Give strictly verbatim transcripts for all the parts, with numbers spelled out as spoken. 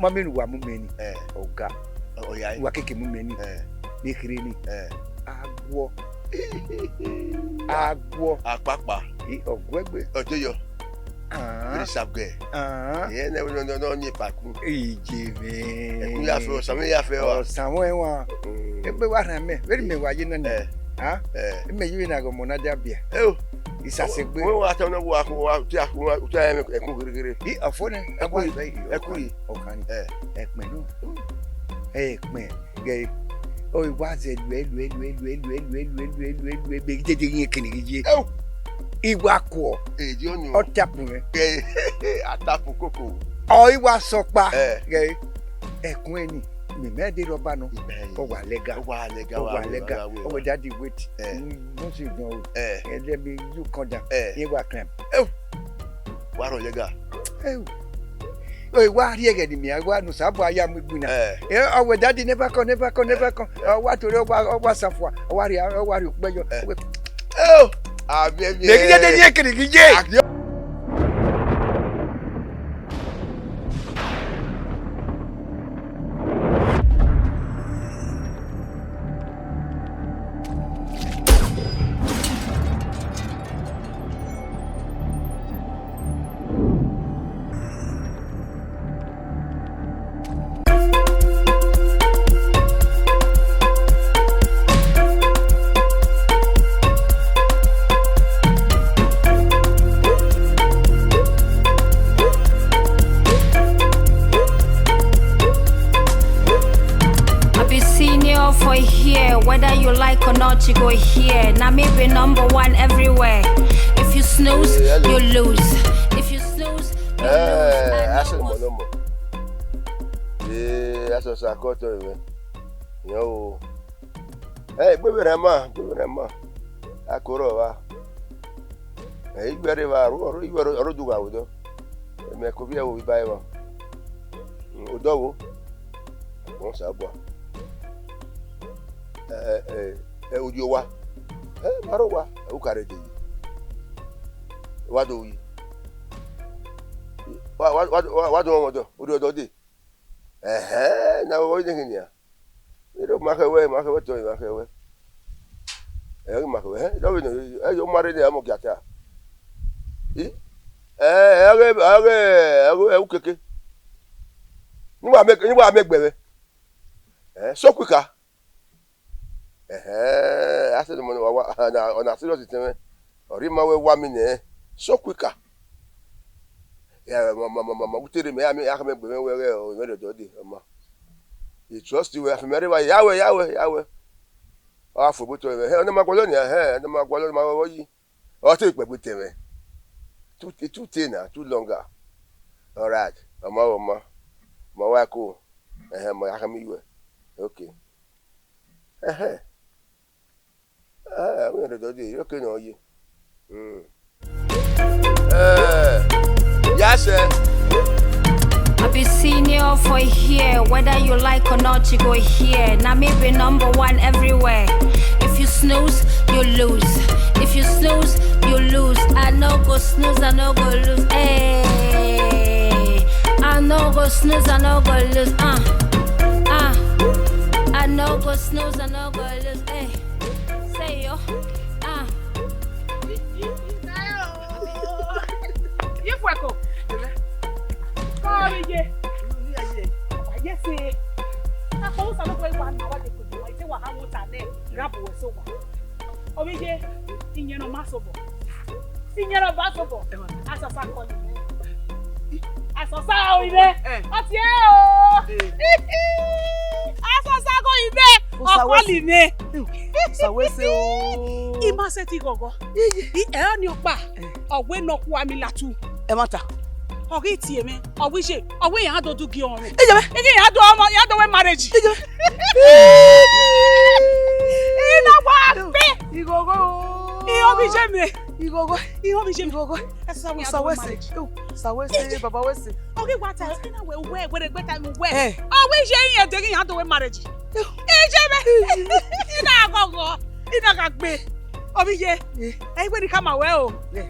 Ma miẹn ne uwa mu mẹ ni. Eh. Ọga. Ọ, ọ ya. Uwa keke mu mẹ ni. Eh. Ne kherhe ni. Eh. Aguọ. Aguọ. Akpakpa. I, ọ gu egbe. Ọ te yọ. Ah. Vbene Samuel. Ah. Iyẹn ne ọ, ne ọ, ne ọ yin pakun. Iye mwẹ. Ẹkun ya fẹ, ọsan mwẹ ya fẹ wa. Ọsan mwẹ wa. Mm. Egbe wa rhan mẹ, vbene mẹ wa ye nọ ni. Eh. Ah? Eh. Mẹ ye vbene a ghe ọmọ na dia biẹ. Eo. Isasegbe. Wẹ wa ta nọ, wa, wa, uti a, wa, uti a ẹmwẹ ẹkun ghereghere. I, ọfo nẹ. Ẹkun yi. Ẹkun yi. Ọkhan ni. Eh. Ẹkpẹn nọ. Ẹkpẹn. Gẹ, ọ wa zẹ luẹ, luẹ, luẹ, luẹ, luẹ, luẹ, luẹ, luẹ, luẹ, luẹ, be dede yin ekene ghi ye. Eo. I wa kuọ. Edi ọni. Ọ tapu mwẹ. Gẹ, a tapu koko. Ọ i wa sẹ ọkpa. Eh. Gẹ, ẹkun ẹni, mẹ mẹ de rhọba nọ. Ẹ. Ọ wa lẹga. Ọ wa lẹga, ọ wa wa lẹga, wa wa. Ọ wẹ, "Daddy, wait." Eh. Mm, no sit down o. Eh. Eh, let me, you come down. Eh. Ye wa climb. Eo. Wa rhọ lẹga. Eo. Oi, wa rhie ẹghẹ ne mia, wa ne Osanobua ya mu igbinna. Eh. Eh, ọ wẹ, "Daddy, never come, never come, never come." Eh. Ọ wa tore, ọ wa, ọ wa sanfua, ọ wa rhie, ọ wa rhie ukpẹ yọ. Eh. Ọ wẹ, eo, a miẹn miẹn. Mẹ ghi ye de yin ekene ghi ye. A ghi I be senior for here, whether you like or not, you go here. Now me be number one everywhere. If you snooze, you lose. If you snooze, you lose. Eh, I know. Asẹ mọ nọ mọ. Eh, asẹ sa kọtọ ewẹ. Yan o. Eh, gbe vbe rẹ ma, gbe vbe rẹ ma. A ko rọ vba. Eh, iwẹ rre vba, ro, ro, iwẹ ro, ro du gha odọ. Eh, mẹ ko vbiẹ vbe ovbi ba ẹmwẹ. Mm, odọ vbo? Wọn sa bua. Eh, eh, eh, eh, odi owa. Eh, ma rre owa, eh, u ka rre de yi. Wa do yi. Wa, wa, wa, wa, wa do wọn odọ, odi odọ de. Ẹhẹn, na vbe ọ i de khin nian. Ero ma khẹ wẹ, ma khẹ wẹ tọ, ma khẹ wẹ. Ẹ ghi ma khẹ wẹ, ẹ, dọvbe nọ, ẹ yo ma rre ne a mọ gia ta. I? Ẹ, ẹ ghe, ẹ ghe, ẹ ghe, ẹ ukeke. Ni wa mẹ, ni wa mẹ gbẹmwẹ. Ẹ, so quick a. Ẹhẹn, a sẹ ne ọmọ ne wa wa, ọna, ọna serious tẹn mwẹ. Ọ rhie ma wẹ wa mi nẹ, so quick a. Ya, ma, ma, ma, ma, ma, utere mẹ, ya mẹ, ya khẹ mẹ gbe mwẹ wẹ ghẹ, ọ, mwẹ rẹ dọde, ọ ma. I trust you, wẹ, afẹn mẹ rre evba, ya wẹ, ya wẹ, ya wẹ. Ọ gha fo obotọ mwẹ, hẹ, ọna ma gualọ nia, hẹ, ọna ma gualọ, ọna ma ghọghọ yi. Ọ te kpẹgbe tẹ mwẹ. Too, too tey na, too longer. All right, ọ ma, ọ ma. Ma wa ko, ẹhẹn, ma ya khẹ mi yuẹ. Okay. Ẹhẹn. Eh, wẹ rẹ dọde, okay nọ ye. Mm. Eh, ya sẹ. I be senior for here, whether you like or not, you go here. Now me be number one everywhere. If you snooze, you lose. If you snooze, you lose. I no go snooze, I no go lose. Hey, I no go snooze, I no go lose. Uh, uh, I no go snooze, I no go lose. Hey. Say yo. Ah. Ye fueko. Kọ vbe ye. Wa ye se. Akpọ Osanobua wa na wa de ko wa ite wa ha wota nẹ. Ra bu wẹ so wa. Ọ vbe ye, iyẹn ne ọ ma sobọ. Iyẹn ne ọ ba sobọ. Asọsa kọlọ. Asọsa oyi mwẹ. Eh. Ọ tie o. Eh. Asọsa kọlọ mwẹ. Ọ kọlọ mwẹ. Osa wẹ sẹ o. I ma sẹtin ghọghọ. I, ẹ ọnii ọkpa. Eh. Ọ wẹ ne ọ kua mi latu. Ẹmwata. Ọ ghi tie mwẹ. Ọ wẹ iye. Ọ wẹ iran do du gie ọmọ. Iye mwẹ. I ghi iran do ọmọ, iran do wẹ marriage. Iye mwẹ. I na wa pe. Ighọghọ o. I ọ vbe iye mwẹ. Ighọghọ. I ọ vbe iye mwẹ. Ighọghọ. Ẹ sẹ wẹ Osa wẹ sẹ. Marriage. Osa wẹ sẹ, baba wẹ sẹ. Ọ ghi wa ta, ọ ghi na wẹ, wẹ, wẹ, wẹ, ta mu wẹ. Eh. Ọ wẹ iye iran de ghi iran do wẹ marriage. Iye mwẹ. I na ghọghọ. I na gha gbe. Ọ vbe iye. Eh. Ẹ i wẹ ne I khama wẹ o. Eh.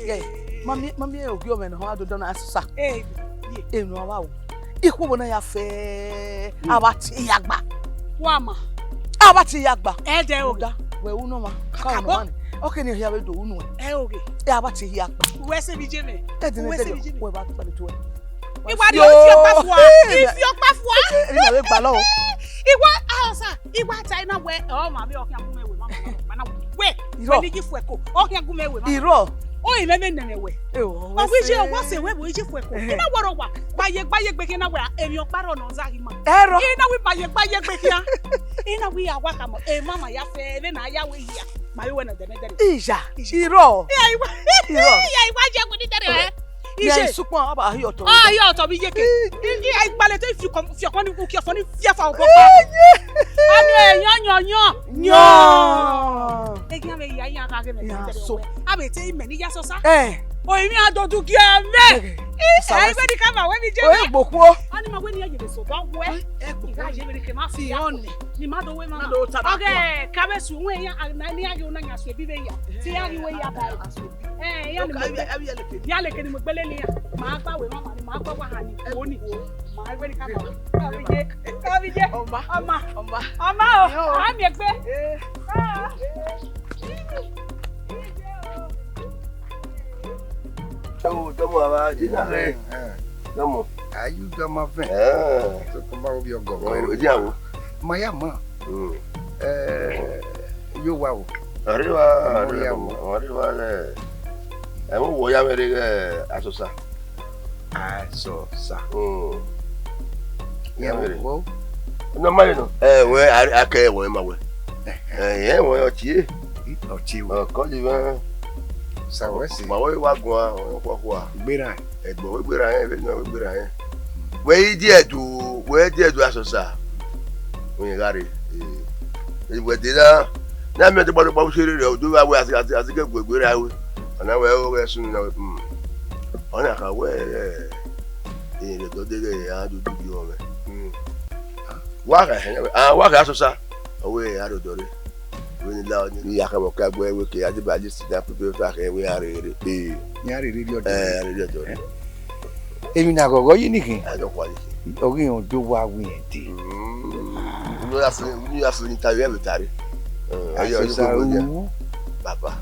Eh. Ma miẹn, ma miẹn ogie ọmwẹ ne ọ do dọna asọsa. Eh. Ye. Ẹ nọ wa o. Ikhuo vbe na ya fẹ, a vba tie ya gba. Wa ma. A vba tie ya gba. Ẹdẹ oghe. Rhunmwuda, wẹ unu ọmwa. Kakabọ. Ọ kẹ ne ọ hia vbe do unu ẹ. Ẹ oghe. Ẹ a vba tie ya gba. Wẹ sẹ vbe iye mwẹ. Ẹdẹ ne wẹ sẹ vbe iye mwẹ. Wẹ vba kpali tuẹ. Iwa rhie ifi ọkpa fua. Ifi ọkpa fua. Ẹ na vbe gbalọ o. Iwa, a, osa. Iwa ta ina wẹ, ọ ma vbe ọ khian gu mwẹ wẹ, ma, ma, ma, ma, na wẹ. Irọ. Wẹ ni ji fuẹko, ọ khian gu mwẹ wẹ, ma. Irọ. Ọ i mwẹ vbe nẹmwẹ wẹ. Ọ wẹ iye, ọ wẹ sẹ wẹ vbe iye fuẹko. Ina wẹ rọ wa, gbaye, gbaye gbe khian na wẹ, emwi ọkpa rọ nọ za ghi ma. Ẹrọ. Ina wẹ gbaye, gbaye gbe khian. Ina wẹ ya wa kamo, e ma ma ya fẹ, vbe na ya wẹ hia. Ma yo wẹ na dẹmẹdẹmẹ. Iya, irọ. Iya, iwa. Irọ. Iya, iwa je gu ni dẹrẹ. Iye. Sukpọn, a ba hi otọ. A hi otọ vbe iyeke. Ii. I, i, a i gbalẹ te fi ọkọ, fi ọkọ ni, uki ọfọ ni fi ẹfa obọ kpa. Ii. A ni, ẹ, yọn, yọn, yọn. Yọn. Egian vbe ya, iran gha ghe mẹ. Iran so. A vbe te imẹ ni ya sosa. Ẹ. O, emwi a do du gie mẹ. Ẹ, ẹ, sa wẹ ẹ, si. Igbẹni ka ma wẹ mi je. O, mẹ. Egbokuo. A ni ma wẹ ne iran ye vbe so dọ wẹ. Ẹ, egbokuo. I gha ye vbe ne ke ma fi ọnẹ. Ni ma do wẹ ma. Ma do ta ba. Ọghe, ka vbe su wẹ ya, a, na, ne iran ghi una yan su ebi vbe ya. Te iran ghi wẹ ya ba. A su ebi. Ẹ, iran ni mo gbe. Iran leke ni mo gbele ne iran. Ma gba wẹ ma, ma ni ma gba wa ha ni. Wo ni. Ma wẹ ni ka ma. Ka vbe ye. Ka vbe ye. Ọma. Ọma. Ọma. Ọma o. Yo. A miẹn egbe. Eh. Ah. Yo, dọmọ ava, ina rẹ. Eh, eh. Dọmọ. Are you dọmọ vẹ? Eh. So, kọ ma wo bi ọgọ. Oh, edi awo. Ma ya ma. Hmm. Eh, yo wa wo. Arriba, mo ya arriba, wo. Arriba le. Ẹ mo wo ya vbe rre, eh, Asosa. Asosa. Hmm. Ya wo. Normally no. Eh, wẹ, a, a kẹ wẹ ma wẹ. Eh, eh, wẹ ọchie. Ọchie wẹ. Ọ kọ ji vẹ. Sa wẹ si. Ma wẹ wa guan, ọ kọ kua. Gbera. Ẹgbẹ wẹ gbera yẹn, vbe nọ wẹ gbera yẹn. Wẹ i die ẹdu, wẹ die ẹdu Asosa. Wẹ gha rre. Eh. Wẹ de na, na miẹn dọgba dọgba usere rẹ, odo vbe a wẹ a si, a si, a si ke gu egbe ra wẹ. Ọna wẹ o ghẹ sunu na wẹ, hmm. Ọna kha wẹ, eh, eh, rẹ dọ deghe a do du bi ọmwẹ. Hmm. Wa kha hẹ, a wa kha Asosa. Ọ wẹ a do dọ rre. Wẹ ni la ọni. I ya khama ọka gbe wẹ ke a deba list na pẹpẹ fa khe wẹ a rere. Eh. Ya rere rri ọdọ. Eh, a rere ọdọ. Emwi na ghọghọ yi ni khin. A dọ khuan yi. Ọ ghi rẹn do wa wi ẹdẹ. Mm. Unu ya sẹ, unu ya sẹ ni ta vbe ta rre. Eh, ọyọ, ọyọ, Asosa ọyọ, ọyọ. Ru. Baba.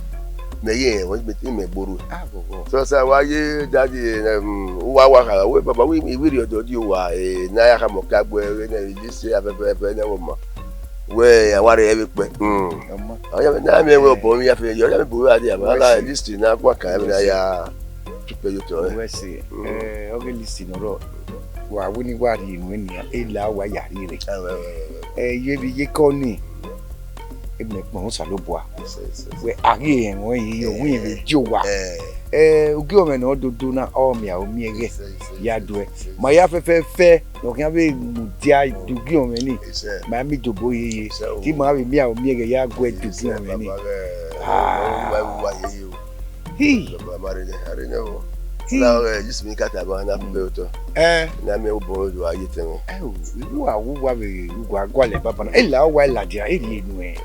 Mẹ ye, wẹ mẹ, mẹ gboru. A ghọghọ. Asosa wa ye daddy, em, uwa wa kha, wẹ baba, wẹ, wẹ rri ọdọ di uwa, eh, na ya khama ọka gbe, wẹ ne, this year, pẹpẹ, pẹpẹ, ne wọ ma. Wẹ, a wa rre ẹvbe kpẹ. Mm. Ọma. Ọ ya, na mẹ wẹ obọ mẹ ya fẹ, ọ ya mẹ bu wẹ a dia, ma la list na gua ka, ẹvbe na ya. Tupe yo tọ, eh. Wẹ se, mm, eh, ọ ghe list nọ rrọọ. Wa wẹ ni wa rhie iruẹn nian, e la uwa ya rhie rre. Ẹwẹ, ẹwẹ, ẹwẹ, ẹwẹ. Eh, ye vbe ye kọ ni, e mẹ kpọnmwẹ Osanobua. Yes, yes, yes. Wẹ a ghi rẹn ẹmwẹ yi, eh, owẹ vbe die owa. Eh. Eh, ugie ọmwẹ ne ọ dodo na, ọ miẹn aro miẹn ghẹ. Yes, yes, yes, ya duẹ. Yes, yes. Ma ya fẹfẹfẹ, ne ọ khian vbe mudia idugie ọmwẹ ni. Yes, sir. Ma ya miẹn idobo yeye. Yes, sir. Te ma vbe miẹn aro miẹn ghẹ ya guẹ idugie ọmwẹ ni. Yes, sir, baba, eh, ah, wa, wa, wa, yeye o. Hi. Baba, ma rre nẹ, a rre nẹ o. Hi. Na, eh, Jisimi ka tama na pẹpẹ otọ. Eh. Na miẹn obọ do a ye tẹmwẹ. Eh, o, iwu a wu wa vbe, wa gualẹ baba na. E la uwa ladian, e rhie nuẹn.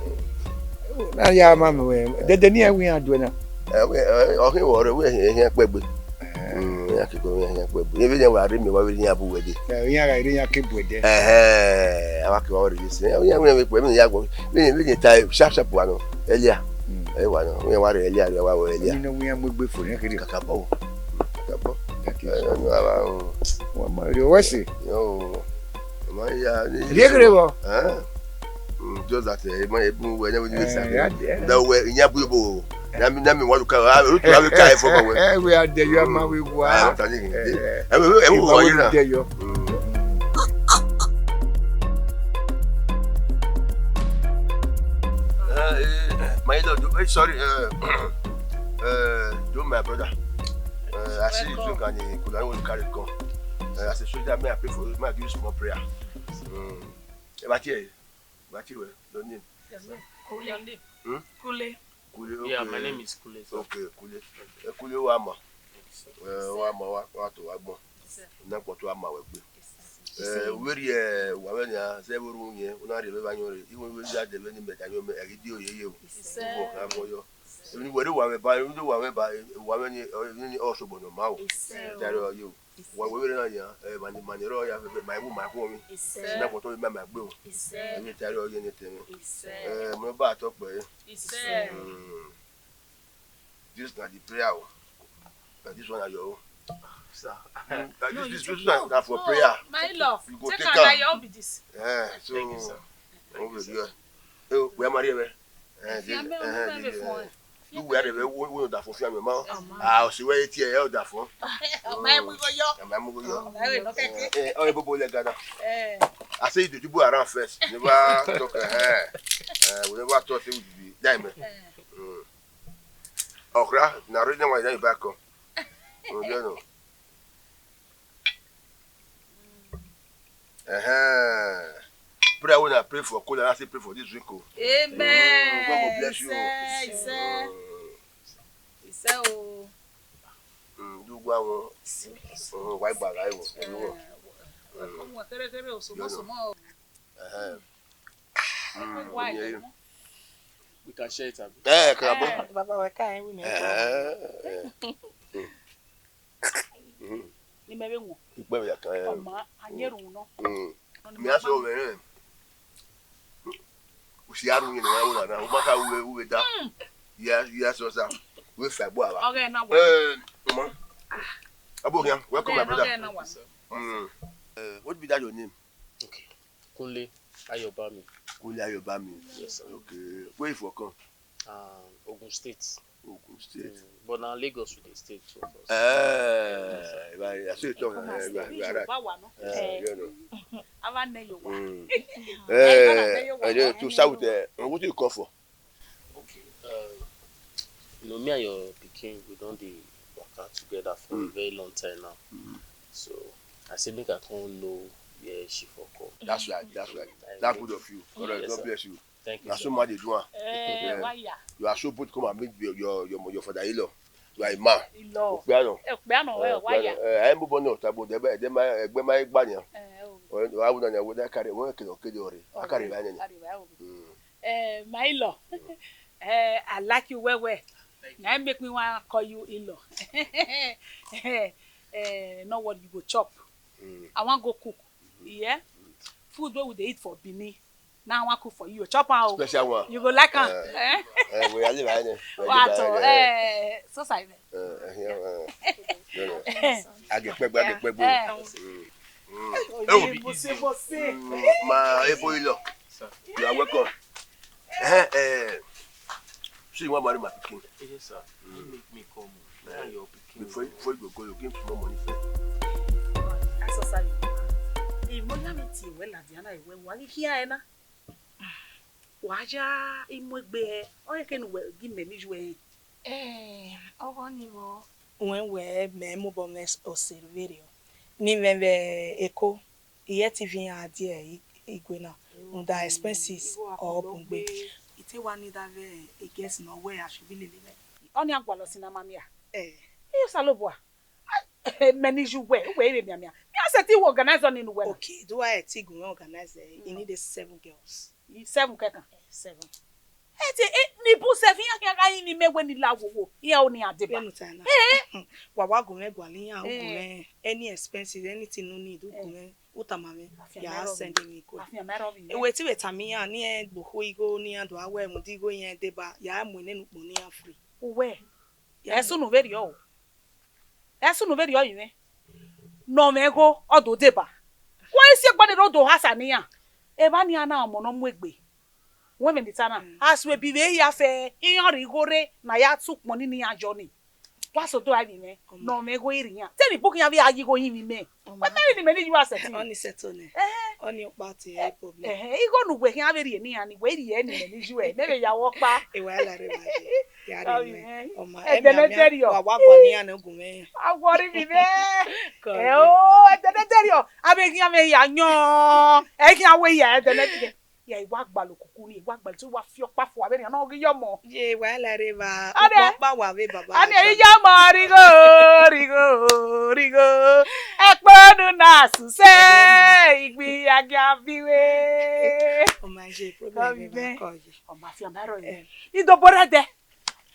Na ya ma mẹ wẹ, dẹdẹ ne iran wẹ iran duẹ na. Eh, wẹ, eh, ọ khin wẹ ọrẹ, wẹ ehian kpẹgbe. Eh. Mm, iran kegbe wẹ ehian kpẹgbe. Iran vbe iran wa rre miẹn wa vbe iran bu wẹ dee. Eh, iran gha rre iran ke bu ẹdẹ. Ẹhẹn, a wa ke wa rre ye sẹ. Iran wẹ vbe kpẹ, vbe iran ya guẹ, vbe iran, vbe iran ta sharp sharp wa nọ. Earlier. Mm. Ẹ wa nọ, iran wa rre earlier, iran wa wẹ earlier. Ni nọ wẹ iran mu egbe fo, iran kere. Kakabọ. Kakabọ. Kakabọ. Eh, no, a wa, mm. Wa ma rhie wẹ se. Yo. Ma ya, ni rhie gere vbọ? Eh? Mm, just that, eh, ma, eh, bu wẹ, never knew. Eh, something. Ya, ya. Da wẹ, iyan bu bo. Na mi, na mi wa luka, ah, luka, luka, eh, for wẹ. Eh, we are there, you are my way, wa. Ah, what are you? Eh, eh. Eh, we, we, we, wa, you know. There, you. Mm. Uh, eh, my lord, eh, sorry, uh, uh, do my brother. Uh, I see you drink and, uh, could I want to carry gun? Uh, as a soldier, may I pray for you? May I give you small prayer? Mm. Ẹ bá tiẹ̀, ẹ bá tiẹ̀ wẹ̀, your name? Yes, sir. Kule. Hmm? Kule. Kule, okay. Yeah, my name is Kule, sir. Okay, Kule. Ẹ Kule wa ma. Yes, sir. Ẹ wa ma wa, wa to wa gbọn. Yes, sir. Na kpọ to wa ma wẹ gbe. Yes, sir. Ẹ, wẹ rhie, ẹ, wa vẹ nia, zẹ vbe ru yẹn, una rhie vbe va yọn rre. Iwẹ vbe ya de vbe ni mẹ da yọn mẹ, ẹ ghi di oye ye o. Yes, sir. Uwọ ka mọ yọ. Emwi ne uwẹ rre, uwa mwẹ ba, emwi ne uwa mwẹ ba, uwa mwẹ ni, emwi ni ọ sobọ ne ọ ma o. Isẹ o. Tare ọ ye o. Isẹ. Wa wẹ vbene na yan, ẹ, ma ni, ma ni rrọọ ya, ma i wu ma khuọnmwi. Isẹ. Na kpọtọ ma ma gbe o. Isẹ. Emwi tare ọ ye ne tẹmwẹ. Isẹ. Ẹ, mẹ ba tọ kpẹ. Isẹ. Mm. This na the prayer o. Na this one na your own. Sir. Mm, na this, this, this one na for prayer. My love, you go take am. Na your own be this. Eh, so, thank you, sir. Thank you, sir. Oh, we are married, eh? Eh, this, eh, this, eh. You wear the way, we, we don't have for family, ma. Ah, she wear it here, elder for. Ma mu igho yọ. Ma mu igho yọ. Ma mu igho yọ. Eh, eh, oh, ebo bo le gada. Eh. I say you do around first. Never talk, eh. Eh, we never talk say we be die, man. Eh. Mm. Okra, na reason why you back come. Oh, you know. Uh-huh. Prayer when I pray for cold, and I say pray for this drink. Oh. Amen. Mm, God will bless you. Isẹ, isẹ. Mm. Isẹ o. Mm, do go on. Mm, why bag I will. Eh, ọmọ kẹrẹkẹrẹ o, sọmọ sọmọ o. Uh-huh. Mm, why? We can share it, abi? Eh, come on. Eh, Baba, we can, we may. Eh, eh. Mm. Ni mẹ vbe wọn. Ikpe vbe ya kan, eh. Ọma, a yin erhunmwu nọ. Mm. Mẹ a sẹ ọmwẹ rẹ. Usi a ru yin ne wa ro na, u ma ka ru vbe, ru vbe da. Mm. Yes, yes, sir. We fa gbo ava. Ọghẹ na wa. Eh, ọma. Abo khian, welcome, my brother. Ọghẹ na wa. Mm. Eh, what be that your name? Okay. Kunle Ayobami. Kunle Ayobami. Yes, sir. Okay. Where you for come? Um, Ogun State. Ogun State. Mm, but na Lagos we dey stay too, of course. Eh, right. I say it, eh, right, right, right. Eh, you know. Awa ne yo wa. Mm. Eh, eh, to start with, eh, what do you come for? Okay. Uh, you know, me and your pikin, we don dey waka together for a very long time now. Mm. So, I say make I come know where she for come. That's right, that's right. That's good of you. All right, God bless you. Thank you, sir. Na so man dey do am. Eh, why ya? You are so bold to come and meet your, your, your, your father-in-law. You are a man. Okpia no. Okpia no, eh, why ya? Eh, I am born in Otabo, the, the, my, eh, my, my, eh, oh. Or, I wouldn't know whether I carry, where can I carry or I carry, oh, carry, oh. Mm. Eh, my law. Eh, I like you well, well. Thank you. Now make me want to call you in-law. Eh, eh, know what you go chop. Mm. I want go cook. Mm-hmm. Yeah? Mm. Food where we dey eat for Benin. Now I want cook for you. Chop am o. Special one. You go like am. Eh? Eh, we are living, eh? What? Eh, so sorry. Eh, eh, yeah, eh. No, no. Agekpegbe, agekpegbe. Eh. Mm. Mm. Eh, obi easy. Mm, my ebo ilo. Sir. You are welcome. Eh, eh. So you want marry my pikin? Yes, sir. Mm. He make me come. Me and your pikin. Before, before you go, go, you give small money first. Asọsa yo. Imo ya mi tie wẹ ladian na, wẹ wa ghi khian ẹre na. Wa ya imu egbe hẹ, ọ khẹke ne uwẹ ghi mẹ ne iye ẹre. Eh, ọghọ ni vbọ. Wẹ wẹ mẹ mobọ mwẹ ọse vberriọ. Ne I mwẹ vbe Eko, I ghẹ te viọ iran die igue na, rhunmwuda expenses ọ bun gbe. I te wa need avbe guest ne ọ wẹ a shu bi lele mwẹ. Ọnii a gualọ sin ne a ma miẹn a? Eh. Osanobua. Mẹ ne iye uwẹ, uwẹ i vbe mianmian. Mẹ a sẹtin wẹ organize ọnii ne uwẹ na. Okay, do I take gun organize? I need a seven girls. Seven kẹkan? Eh, seven. Ẹ te, eh, ni bu seven, iran khian gha rinmwian mẹ wẹ ne I la wowo. Iran ọnii a deba. Vbene u ta na. Eh. Wa wa gu mwẹ gualọ iran, u gu mwẹ any expenses, anything ne u need, u gu mwẹ, u tama mwẹ. Ya send emwi kue. Afian mẹ rọ vbe. Ewe te I vbe tama iran, ne iran gbe okhuo igho, ne iran do a wẹ rhunmwuda igho iran deba, ya mu nene ukpọn ne iran free. Uwẹ. Ẹsunu vberriọ o. Ẹsunu vberriọ rinmwian. Ne ọ mwẹ igho, ọ do deba. Wẹ i si egbe ni rre, ọ do hasa ne iran. Evba nian na ọmọ ne ọ mu egbe. Wẹ vbene I ta na, as we be vbe hia fẹ, iran rhie igho rre ne a ya tu ukpọn ni ne iran yọ ni. Wa so do a vbe mwẹ, ne ọ mwẹ igho i rre iran. Te ne I bu khian vbe a ye igho yin mwẹ mẹ. Wẹ mẹ vbe ne imẹ ne iye uwẹ sẹtin. Ọnii sẹtin nẹ. Ẹhẹn. Ọnii ọkpa te ẹ problem. Ẹhẹn, igho ne uwẹ khian vbe rhie ne iran ni, wẹ i rhie ne imẹ ne iye uwẹ, mẹ vbe ya wẹ ọkpa. E wa la rre wa je. Ya rre mwẹ. Ọma, ẹdẹnẹdẹrriọ. Wa wa gualọ iran ne gu mwẹ. A wọrri vbe mwẹ. Ẹ o, ẹdẹnẹdẹrriọ. Avbe eghian mwẹ hia yọn. Ẹ khian wẹ hia ẹdẹnẹdẹrriọ. Ya, I wa gbalọ okuku ni, I wa gbalọ, te I wa fi ọkpa fua vbene iran na ghi ye ọmọ. Ye, wa la rre evba, ọkpa wa vbe baba. Ọnii, I ye ọmọ, righo, righo, righo. Ẹkpo nu na suse, igbi agia bi we. Ọma, je problem vbe ma kọ ye. Ọma, afian mẹ rọ ye. I do bọ rre ẹdẹ.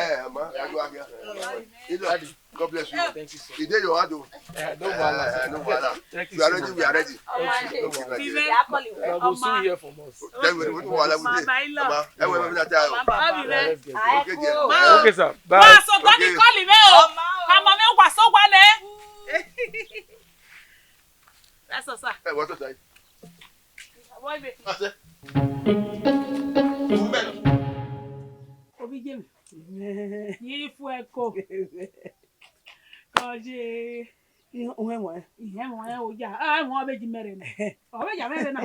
Eh, ma, ya do here. Ilo, God bless you. Thank you, sir. Ide yo ado. Eh, no wahala, sir. Eh, no wahala. Thank you so much. We are ready, we are ready. Thank you. No wahala. Vive. I go soon hear from us. Then we, we, we, we, we, Mama, I love. Mama, eh, we, we, we, Mama, Vive. Okay, sir. Bye. Wa so go ni call me o. Mama, me wa so wa le. That's all, sir. Eh, what's up, sir? Boy, baby. That's it. Obije mi. Ni fu ẹko. Kọje. Uwẹ wẹ. Ihẹn wẹ o ya. Ah, wọn be ji mẹrẹ na. Ọ be ya mẹrẹ na.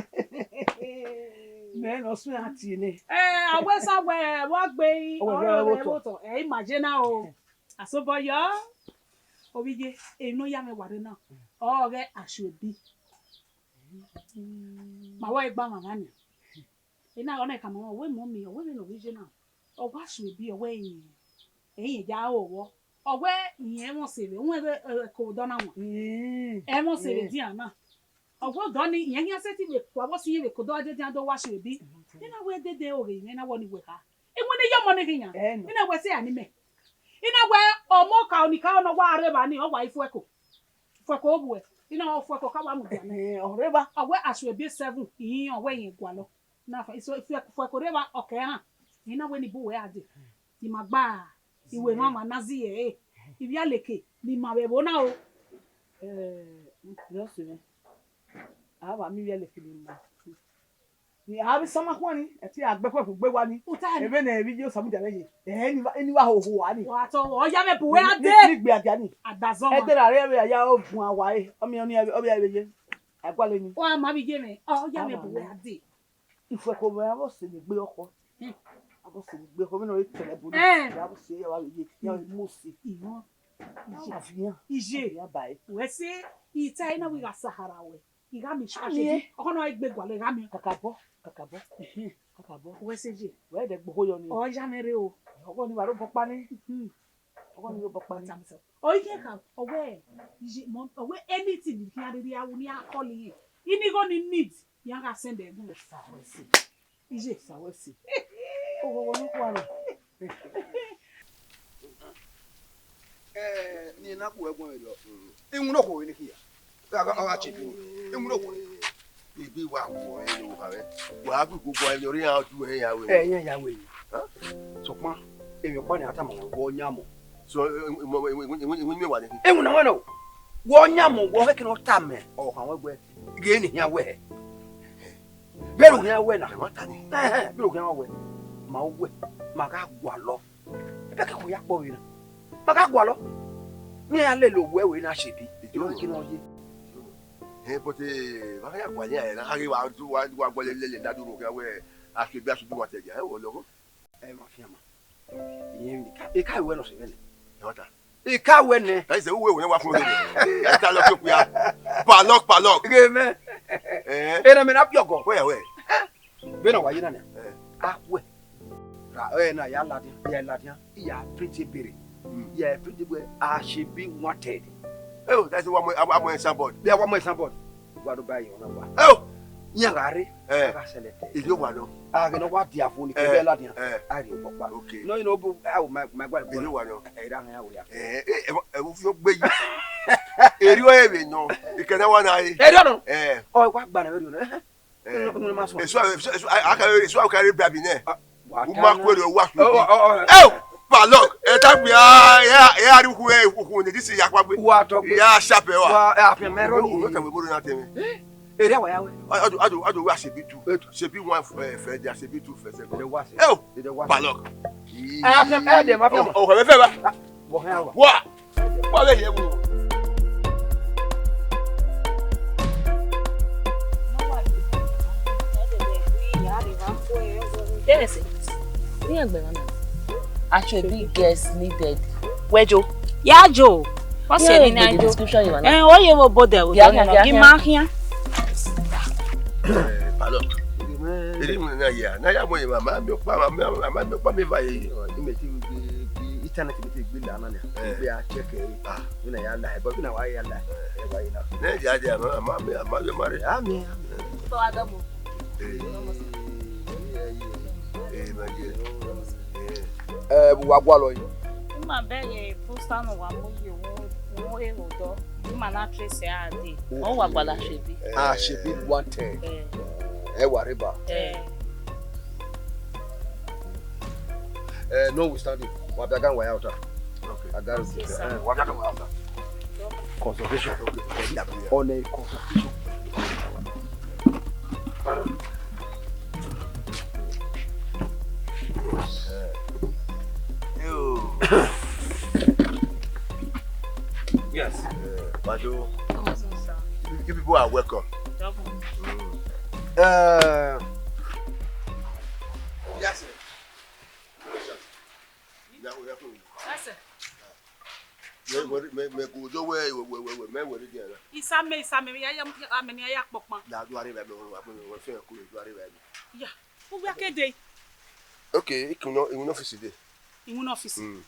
Mẹ nọ sue a tie nẹ. Eh, a wẹ sa wẹ, wa gbe i, ọrọ rẹ vbe otọ. Ẹ i ma je na o. Asobọyọ. Obije, emwi ne ọ ya mwẹ wa rre na. Ọ ghẹ Asuebi. Ma wẹ gba mwa mwa ni. Ena ọna khama mwẹ, ọ wẹ mummy, ọ wẹ vbene ọ ghi ye na, ọ wa Asuebi, ọ wẹ irẹn, irẹn ya ro vbọ, ọ wẹ irẹn ẹmwẹ ọse vbe, wẹ ẹko odọ na wan, ẹmwẹ ọse vbe dian na, ọ wẹ odọ ni, irẹn khian sẹtin vbe kua vbọ sẹ irẹn vbe ke odọ dẹdẹ do wa Asuebi, ena wẹ dede oghe irẹn na wẹ ọni wẹ kha, iwinna iye ọmọ ni khian, ena wẹ sẹ a ni mẹ, ena wẹ ọmọ ka ọni ka ọna wa rre evba ni, ọ wa i fuẹko, fuẹko obuẹ, ena wẹ fuẹko ka wa mudia nẹ, ọ rre evba, ọ wẹ Asuebi seven, irẹn ọ wẹ irẹn gualọ. Na fa iso ifuẹ- ifuẹko rre evba ọ kẹ rhan. Ena wẹ ne ibu wẹ a dee. I ma gba iwe mwa ma na zẹ ẹre. Ivbialeke ne ima vbe ẹvbo na o. Eh, yọ sẹ mwẹ. A wa miẹn ivbialeke ne ima. Ni a vbe sama khuan ni, ẹtin a gbe ẹkhuẹ gbe wa ni. Uta ni. Ebe ne emwi ye Osamudia vbe ye. Eh, ni wa ni wa hoho a ni. Wa tọ ọ ya mwẹ bu wẹ a dee. Ni gbe adia ni. Adazọ ma. Ẹdẹ ra rẹ vbe ya o bun a wa e. Ọmiọn ni ọ vbe ye. A gualọ ni. Wa ma vbe ye mwẹ. Ọ ya mwẹ bu wẹ a dee. Ifuẹko mwẹ avbe ọse ne egbe ọkhọ. Avbe ọse ne egbe ọkhọ, vbene ọ re tẹlẹ ẹbu ni, eh, avbe ọse ya wa vbe ye, ya vbe mu ose. Iye. Avian. Iye. Avian ba e. Wẹ sẹ, I ta ẹre na wẹ I gha sahara wẹ. I gha miẹn Asuebi. Ọkhọ na gbe gualọ, I gha miẹn. Kakabọ, kakabọ. Kakabọ. Wẹ sẹ ye. Wẹ dẹ gbe okhuo yọ ni. Ọ ya mwẹ rre o. Ọgọ ni wa rre obọ ọkpa ni. Ọgọ ni rre obọ ọkpa ni. Ọ i khian kha, ọ wẹ, iye, mọ, ọ wẹ anything ni khian rhirhi a ru ni a call iye. Ini igho ni need, iran gha send ẹgun. Osa wẹ sẹ. Iye. Osa wẹ sẹ. Oghọghọ ne u khuan na. Eh, ni na ku ẹguọn vberriọ. Iwinna okhuo vbe ne khian. Ọ gha, ọ gha tie ebe. Iwinna okhuo. Ebe wa wu ọre ne u kha vbe. Wa gu gu gu ẹre iran du ẹre ya wẹ. Ẹ, iran ya wẹ. Sokpan, emwi ọkpa ni a tama wẹ, wẹ ọ yan mọ. So, iwinna wa ni. Iwinna wẹ nọ. Wẹ ọ yan mọ, wẹ ọ khẹke ne ọ tama ọ khan wẹ wẹ. Ghe ne iran wẹ. Vbene u khian wẹ na, ma ta ni. Ẹhẹn, vbene u khian wẹ, ma wẹ, ma gha gualọ. Ebe ke khu ya kpọ vbe na. Ma gha gualọ. Ne iran lele owẹ wẹ na Asuebi. Ẹ, but, eh, ma ya gualọ iran na, a ghi wa, wa, wa gualọ lele da duro khian wẹ Asuebi, Asuebi wa te dia, ẹ, wẹ lọghọ. Ẹ ma fian ma. Iyẹn vbe ka, e ka wẹ nọ sẹ vbene. Ẹ, ọ ta. I ka wẹ nẹ. That is the way we never follow them. Ẹ ta lọ fi okpia. Palọk, palọk. Ghe mẹ. Eh. Ena mẹ na bi ọgọ. Where, where? Vbene ọ wa ye na nia. Eh. A wẹ. Ra, ẹ na ya ladian, ya ladian. I ya print ebere. Mm. I ya print ebere. Asuebi wanted. Oh, that's the one. One, one, one signboard. Yeah, one more signboard. Wa do ba yi ọna wa. Oh. Iran gha rre. Eh. A gha select. Is it one? A ghe ne ọ wa dia fo ni, eh, kevbe ladian. Eh. A rhie obọ ọkpa. Okay. No, you know, but, oh, my, my God, is it one? Eh, that one, yeah. Eh, eh, eh, eh, you be you. Eri o ebe nọ. Ikẹna wa na e. Eri nọ. Eh. Ọ wa gba na eri nọ. Eh. Eh. Nọ, nọ, ma sọ. Eso, eso, eso, a, a ka eso, a ka re bribe nẹ. Ah, wa ta na. U ma ku ere wa su. Oh, oh, oh, oh. Eh, palọk. E ta gbe a, ya, ya ri ku e ku ni disi ya kwa gbe. Wa tọ gbe. Ya sharp e wa. Wa, eh, afian mẹ rọ ni. O, o ta gbe mo na te mi. Eh? Area wa ya wẹ. Ado, ado, ado, wa Sebi tu. Sebi one, eh, first, Sebi two first, second. Area wa se. Eh, oh, area wa se. Balok. Ii. Eh, afian, eh, de ma afian ma. Oh, oh, oh, oh, oh. Wọ hẹn wa. Wa. Wa vbe ye wo. Yes. Ni ẹgbẹ na. Actually, big girls needed. Wẹ jo. Ya jo. What's your name? Description you want. Eh, what you about there? Yeah, yeah, yeah. Give my here. Eh, pardon. Eri mu na ya. Na ya mo ye mama mi pa, mama mi pa mi va ye. Ni me ti gbe internet, mi ti gbe la na ni. Gbe a check e. Ah. Ni na ya la, but na wa ya la. E wa ye na. Ne ya ya, mama mi, mama mi mare. Ami, ami. To Adamu. Eh, eh, my dear. Eh, wa gualọ yi. Ima bẹghe poster nọ wa mu ye, wo, wo ero dọ. Ima na trace a dee. Ọ wa gbala Asoebi. Ah, Asoebi wanted. Eh. Eh, wa reba. Eh. Eh, notwithstanding, wa bia gan wa ya ota. Okay. I got it. Yes, sir. Eh, wa bia gan wa ya ota. Consultation. Okay. On a consultation. Yo. Yes. Uh, Bado. You, you people are welcome. Welcome. Mm. Uh, yes, sir. Now we have to. Yes, sir. Me, me, me, me gu do we, we, we, we, we, me we di na. Isame, Isame, ya, ya, ame ni ya kpokpan. Na do are ba me, wa, wa, wa, fe ko do are ba me. Ya, u wa ke dee. Okay, iwinna, iwinna office dee. Iwinna office. Mm.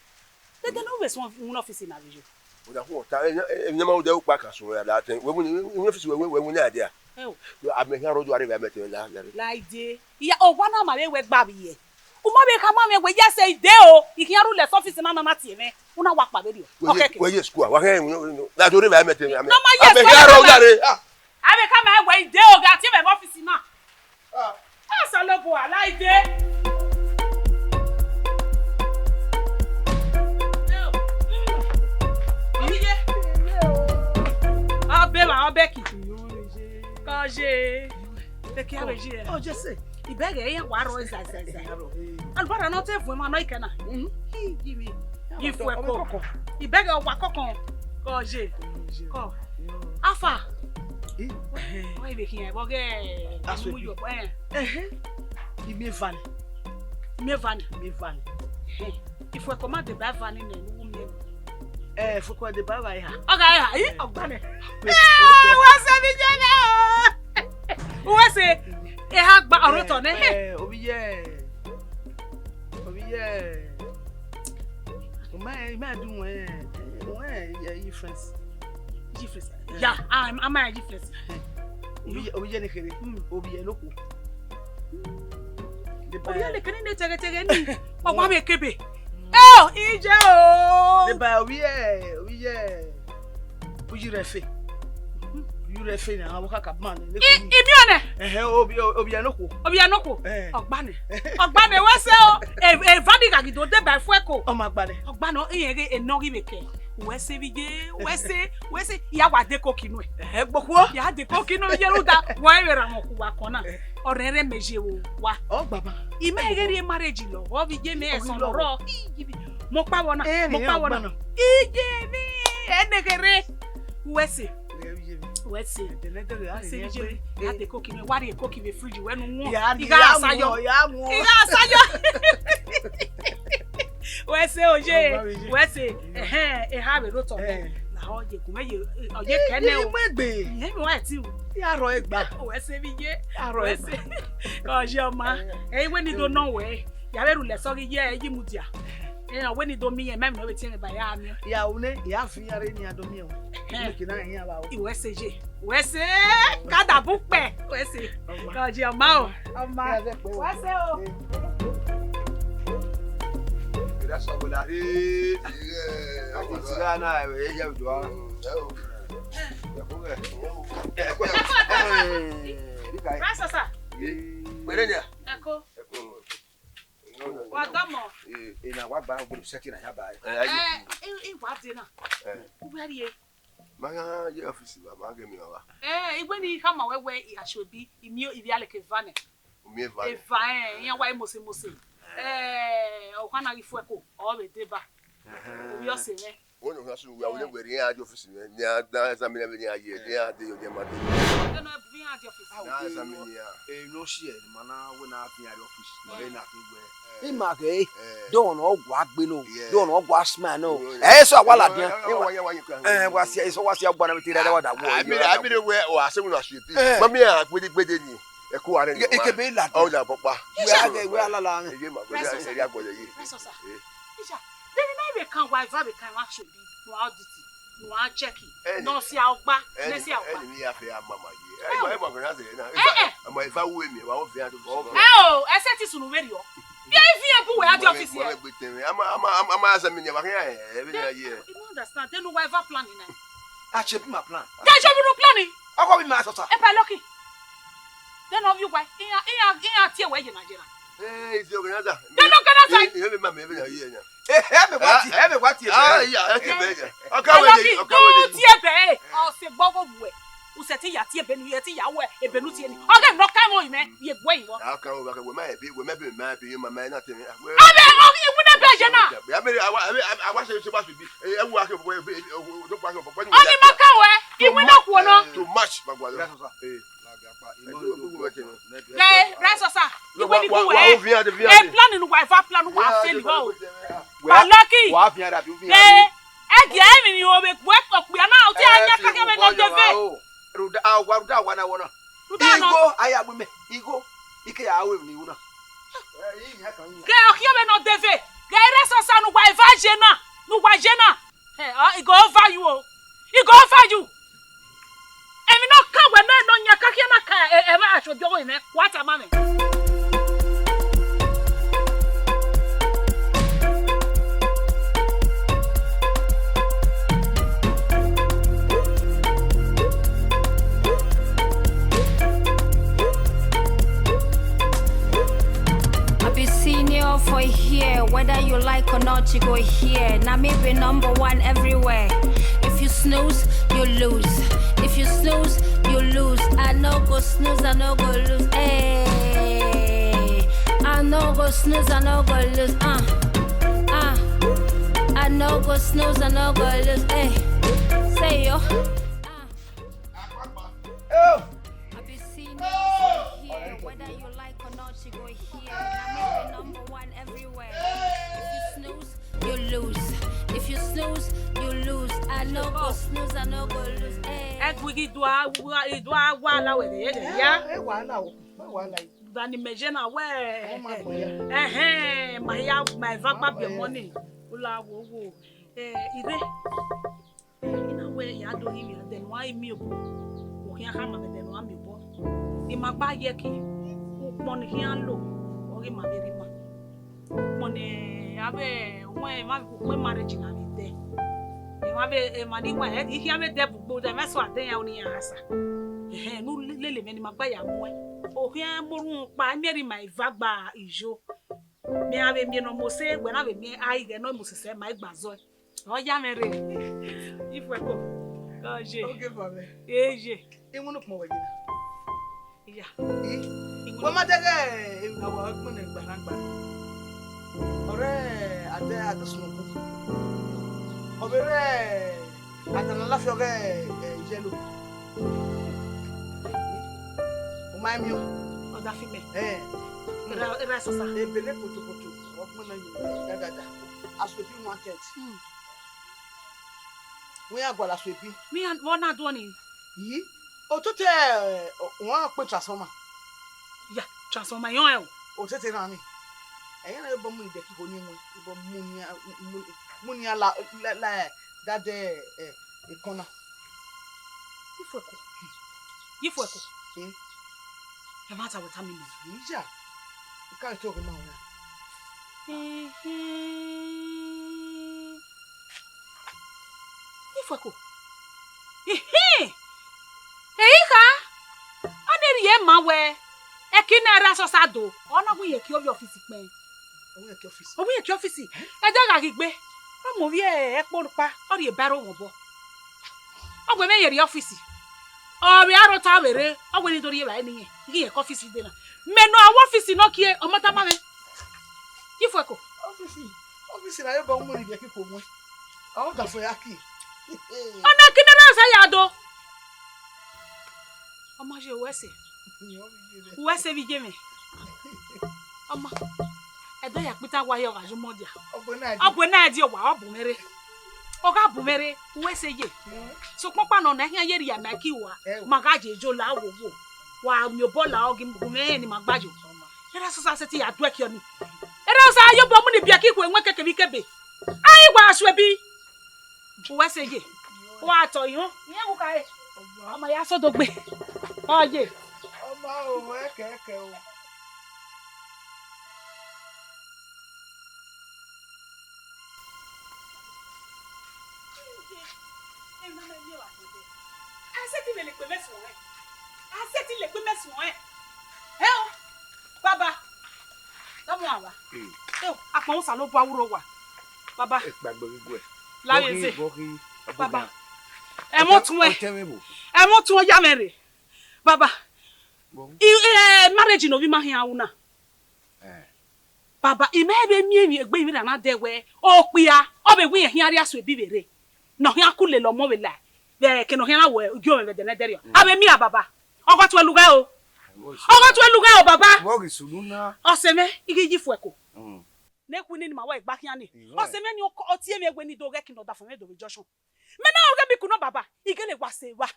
Dede ne u vbe suẹn iwinna office na vbe yo. O da khu ta, e, e, e, ne ma u de u kpa ka suẹn ya da te. We, we, iwinna office we, we, we, we na dia. Eh o. Ame khian rre odua rre vbe a mẹ te mwẹ la, la rre. Laide. Iya, owa na ma vbe wẹ gba vbe ye. U ma vbe khama mwẹ wẹ, yes, I dee o. I khian rhulẹ sẹ ọfisi na, na, na tie mwẹ. U na wa kpa vberriọ. Wẹ ye, wẹ ye school, wa khẹ, na do rre vbe a mẹ te mwẹ. Na ma ye school, ame khian rre odua rre. Ah. A vbe khama wẹ I dee o, gha tie mwẹ vbe ọfisi na. Ah. Osanobua, Laide. Ọbe emwa, ọbe ẹki. Kọ ye. Teke a vbe ye. Ọ, Jese. Ibẹghe iran wa rrọọ zai, zai, zai. Alubara ne ọ te vuọn emwa nọ ikẹ na. Mhm. Hi, give me. Gi fuẹko. Ibẹghe ọ wa kọkọn. Kọ ye. Kọ. Afa. Ọ vbe khian vbe ọghe. Aso mu yo, eh. Ẹhẹn. Imiẹn eva nẹ. Imiẹn eva nẹ. Imiẹn eva nẹ. Ẹhẹn. Ifuẹko ma deba eva ni nẹ, ne u miẹn. Eh, ifuẹko deba eva eha. Ọ gha eha, i, ọgba nẹ. Eh, wa sẹ vbe iye na. Uwẹ sẹ, eha gba ọrotọ nẹ. Eh, ovbi iye. Ovbi iye. O ma, ma du wẹ, wẹ, ye, ye friends. Ye friends. Ya, a, a ma ye friends. Ovbi iye, ovbi iye ne kherhe. Mm. Ovbi iye ne okhuo. Ovbi iye ne kherhe ne tegheteghe ni. Ọ wa vbe kebe. Oh, ije o. Deba ovbi iye, ovbi iye. Uyi rẹ fe. Uyi rẹ fe na, avbe kaka ban nẹ. I, imiọn nẹ. Ẹhẹn, ovbi, ovbi iye ne okhuo. Ovbi iye ne okhuo. Eh. Ọgba nẹ. Ọgba nẹ, wẹ sẹ o. E, eva ni gha ghi do deba ifuẹko. Ọ ma gba nẹ. Ọgba nẹ, irẹn ghe enọ ghi vbe kẹ. Uwẹ sẹ vbe iye, uwẹ sẹ, uwẹ sẹ, ya wa de koki nuẹ. Ẹhẹn, gbokhuo. Ya de koki nuẹ, ye rhunmwuda, wa vbe rhan mwẹ ọkhuwa kọn na. Eh. Ọ rẹnrẹn mẹ ye vbe owa. Ọ gbaba. I ma ghe rhie marriage lọ, ọ vbe iye mẹ ẹsọn nọ rrọọ. Mo kpa vbọ na, mo kpa vbọ na. Iye ni, ẹnẹ kherhe. Uwẹ sẹ. Uwẹ sẹ. Ẹdẹnẹdẹrẹ, a sẹ iye mẹ. A de koki mẹ, wa rhie koki vbe fridge, wẹ nu wọn. Ya ni, I gha ya sa yọ. Mu, ya mu. I gha sa yọ. Wẹ sẹ oye, wẹ sẹ, ẹhẹn, eha vbe rotọ mẹ. Eh. Na ọ ye gun mẹ ye, ọ ye kẹ nẹ o. Imẹ gbe. Imẹ wa ti u. Ya rọ egba. Wẹ sẹ vbe iye. Ya rọ egba. Wẹ sẹ. Oye ọma. Eh. Ẹ i wẹ ni do nọ wẹ. Ya vbe rhulẹ sọ ghi ye, ẹ yi mudia. Ẹ, wẹ ni do miẹn, mẹ mẹ vbe tiẹn ba ya miẹn. Ya une, ya fi ya re ni a do miẹn o. Eh. Une ke na yan ba o. Iwẹ sẹ ye. Wẹ sẹ, ka da bu kpẹ. Wẹ sẹ. Ọma. Ka je ọma o. Ọma. Wẹ sẹ o. Ira sọ wẹ la re. Ati ti ra na, e ya ojo a. Ẹ ko. Ra sasa. Pẹrẹ ni a. Ẹ ko. Wa dọmọ. Ena wa gba ogbolo sẹtin na ya ba. Ẹ, i wa de na. Ẹ. U wa rie. Ma gha ye office wa, ma ghe miẹn wa. Eh, igbe ni khama wẹ wẹ Asoebi, I miẹn ivbi aleke eva nẹ. U miẹn eva nẹ? Eva, eh, iran wa mose mose. Eh, ọkhan na ghi fu ẹko, ọ vbe deba. Ovbi ọse mwẹ. Wẹ ne ọ gha sunu, wẹ, wẹ, wẹ, iran a di office mwẹ, ne iran da examine vbene iran ye, ne iran de yo, ne iran ma de. Ọdẹ nọ bu iran di office. Na examine iran. Eh, no share, ma na wẹ na fi iran di office, ma na fi wẹ. Ima ghe, eh, do ọmọ ne ọ gua gbe nọ, yes, do ọmọ ne ọ gua smile nọ. Yes. Eh, eso a wa ladian. Eh, wa ya, wa ya, eh, wa si, eso wa si agba na mi te ra wa da wo. Ami, ami re wẹ, o, a se wẹ na Asoebi. Eh. Ma miẹn iran gbede gbede ni. Ẹko wa rẹ ni. Ike be ladian. Ọ da bọkpa. Wẹ a ghe, wẹ a lala mwẹ. Eye ma, wẹ a, ẹ ya gbọdọ ye. Rest, sir. Eh. Isha, then na vbe kan wa, eva vbe kan wa Asoebi, wa audit, wa check. Ẹni, nọ si a ọgba, ẹni, nẹ si a ọgba. Ẹni mi ya fẹ a mama ye. Ẹ, ẹ, ẹ, ma, ma, ma, na se na. Eh, eh. Ama eva wu emi, wa o fi a do. Ẹ o, ẹ sẹ ti sunu vberriọ. Bia ifi ebu wẹ a di office ye. Wa gbe tẹmẹ. Ama, ama, ama, ama, asa mi ni, wa khian, ẹ, ẹ, vbe na ye. I don't understand. Then wa eva plan na. A che bi ma plan. Then show me the plan. Ọkọ bi ma sọsa. Ẹ pa Lucky. Then of you why? Iyan, iyan, iyan tie wẹ ye na ye na. Eh, is the organizer. Then organizer. Eh, eh, ma me, me, yeah, yeah. Eh, eh, me wa tie, eh, me wa tie. Ah, yeah, eh, tie be, yeah. Ọkọ wẹ ye, ọkọ wẹ ye. Tie be, eh. Ọ se gbogbo wẹ. U sẹ ti ya tie be nu, ye ti ya wẹ, ebe nu tie ni. Ọghe nọ ka mo imẹ, ye gbe iwọ. Ọkọ wẹ, ọkọ wẹ, ma be, wẹ, ma be, ma be, ma, ma, na tie me. Abe, ọ, iwu ne be ye na. Ya me, awa, awa, awa, se, se, wa, se, bi. Eh, ẹ wo akẹ bọbọ, ẹ, ẹ, ẹ, ẹ, ẹ, ẹ, ọghe ma ka wẹ, iwu ne kuo nọ. Too much, ma gua lọ. Eh. Ghẹ, rest, sir. Iwe ni bu wẹ. E plan nu wa eva plan wa fail vbọ. Wa Lucky. Wa fian da bi fian. Ghẹ, ẹ gie emwi ni o vbe gbe okpia na, o ti a yan kakẹ vbe nọ deve. Ruda, a wa ruda wa na wọ na. Ruda nọ. Igho, a ya gbe mẹ. Igho, ike ya ru emwi ni ru na. Ghẹ, ọ khian vbe nọ deve. Ghẹ, rest, sir, nu wa eva ye na. Nu wa ye na. Eh, ọ, I go over you o. I go over you. Emwi ne ọ kan wẹ ne nọ yan kakhian na ka, e, e, vbe Asoebi ọghe mwẹ, wa tama mwẹ. I be senior for here, whether you like or not, you go here. Now me be number one everywhere. If you snooze, you lose. If you snooze, you lose. I no go snooze, I no go lose. Hey, I no go snooze, I no go lose. Uh, uh, I no go snooze, I no go lose. Hey, say yo. Uh. Oh. I be senior for here, whether you like or not, you go here. Now me the number one everywhere. If you snooze, you lose. If you snooze, you lose. I no go snooze, I no go lose. Eh. Ẹ gui ghi dua, wa, i dua wa la wẹ de ye de ya. Eh, eh, wahala o, ma wahala yi. Dani mẹ ye na wẹ. Ọ ma gbẹ ya. Ẹhẹn, ma ya, ma eva gba biẹ money. U la wo wo. Eh, ire. Eh, I na wẹ ya do hin mwẹ ẹdẹ ne uwa i miẹn obọ, u khian khama mwẹ ẹdẹ ne uwa miẹn obọ. I ma gba ye ẹki, ukpọn ne I khian lo, ọghe ima vbe rre ima. Ukpọn ne a vbe, wẹ emwa, ukpọn marriage na vbe dẹ. Emwa vbe, emwa ni wa, I khian vbe dẹ bu ugbo, dẹ mwẹ so adẹ iran ọni iran gha sa. Ehẹn, ne u lele mwẹ ne I ma gba ya muẹn. U khian mu orhunmwu kpa, I miẹn rre ima eva gba iyo. Mẹ a vbe miẹn ne ọ mose, wẹ na vbe miẹn a ighẹ ne ọ mose sẹ, ma i gba zọe. Ọ ya mwẹ rre. Ifuẹko. Ọ ye. Oge vọ mwẹ. Eye. Iwunu kpọn wẹ ye na. Iya. I? Iwunu. Wẹ ma dẹghẹ emwi ne wa kpẹnnẹ gbarangba. Ọre adẹ adọsunu ku. Ọ vbe rre adana lafiọ ghẹ, eh, yellow. U ma miẹn. Ọ da fi mẹ. Eh. Ra, ra sasa. Ebele potopoto. Ọ kpẹnnẹ yo. Da, da, da. Asoebi wanted. Hmm. Wẹ ya gualọ Asoebi. Mi ya, vbọ na do ni? Yi, otete, eh, wan kpe transformer. Ya, transformer yọn ẹ o. Otete na ni. Ẹyẹn na bọ mu idẹ ki ho ni mu, bọ mu ni, mu, mu ni la, la, la, da de, eh, ikọn na. Ifuẹko. Ifuẹko. Eh? Ẹ ma ta wẹ ta mi mọ. Iya. Ika to ke ma wẹ. Ehe. Ifuẹko. Ihin! Ehi kha, ọ na rhie ma wẹ, ẹki na ra sọsa do. Ọ na wu yẹn ke ovbi ọfisi kpẹn. Ọ wu yẹn ke ọfisi. Ọ wu yẹn ke ọfisi. Ẹdẹ gha ghi gbe, ọ mu ovbi ẹkpo rhukpa, ọ rhie ba ẹre ovbi obọ. Ọ wẹ mẹ ye rrie ọfisi. Ọ vbe aro ta vbe rre, ọ wẹ ne I do rhie evbare ne irẹn, I ghi ye ke ọfisi dee na. Mẹ ne ọ wa ọfisi nọ kie, ọ ma tama mwẹ. Yi fuẹko. Ọfisi, ọfisi na ye obọ mu ni viẹ ke ikhuo muẹn. Ọ da fo ya kie. Ọ na ki ne na sa ya do. Ọ ma ye uwẹ ẹse. Uwẹ ẹse vbe iye mwẹ. Ọ ma, ẹdẹ ya kpita wa ye ọ gha ye umọ dia. Ọ bu ẹna ẹdi owa, ọ bu mwẹ rre. Ọ gha bu mwẹ rre, uwẹ ẹse ye. Sokpan ọkpa nọ na khian ye rhia ma ki wa, ma gha ye yo la wo wo. Wa miẹn obọ la ọ ghi gu mwẹ rẹn ne ima gba yo. Erha Asọsa sẹtin ya duẹkiọ ni. Erha Asọsa ya obọ mu ni biẹ ke ikhuo ẹwẹn keke vbe ikebe. Ai wa suẹbi. Uwẹ ẹse ye. Wa tọ ihọn. Iran wu kare. Ọ ma ya sẹ odogbe. Ọ ye. Ọ ma o, ẹkẹ, ẹkẹ o. A sẹtin lele ekpe mwẹ suẹn. A sẹtin lele ekpe mwẹ suẹn. Ẹ o, baba. Dọmọ ava. Ẹ o, akpọnmwẹ Osanobua wurro owa. Baba. Ekpagbe ghi guẹ. Lavbe eze. Baba. Ẹmwẹ otuẹn. Ọtẹn mwẹ bo. Ẹmwẹ otuẹn ya mwẹ rre. Baba. Bo. I, eh, marriage ne ovbi ima khian ru na. Eh. Baba, I ma vbe miẹn emwi egbe vbe na na dẹ wẹ, okpia, ọ vbe wẹ irẹn khian rhie asuebi vbe rre. Ne ọ khian ku lele ọmọ vbe la, vbe ẹke ne ọ khian na wẹ, igiomwẹ vbe ẹdẹ nẹdẹrriọ. Mm. A vbe miẹn a baba. Ọgọ tuẹ lughe o. Ọgọ tuẹ lughe o, baba. Vbọ ghi sunu na? Ọse mwẹ, I ghi yi fuẹko. Mm. Ne khuini ni ma wẹ gba khian ni. Irẹn. Ọse mwẹ ni ọ tie mwẹ wẹ ne I do ghẹ ẹki ne ọdafẹn mwẹ do vbe junction. Mẹ na ọghe mi ku nọ baba, I gele wa sẹ evba.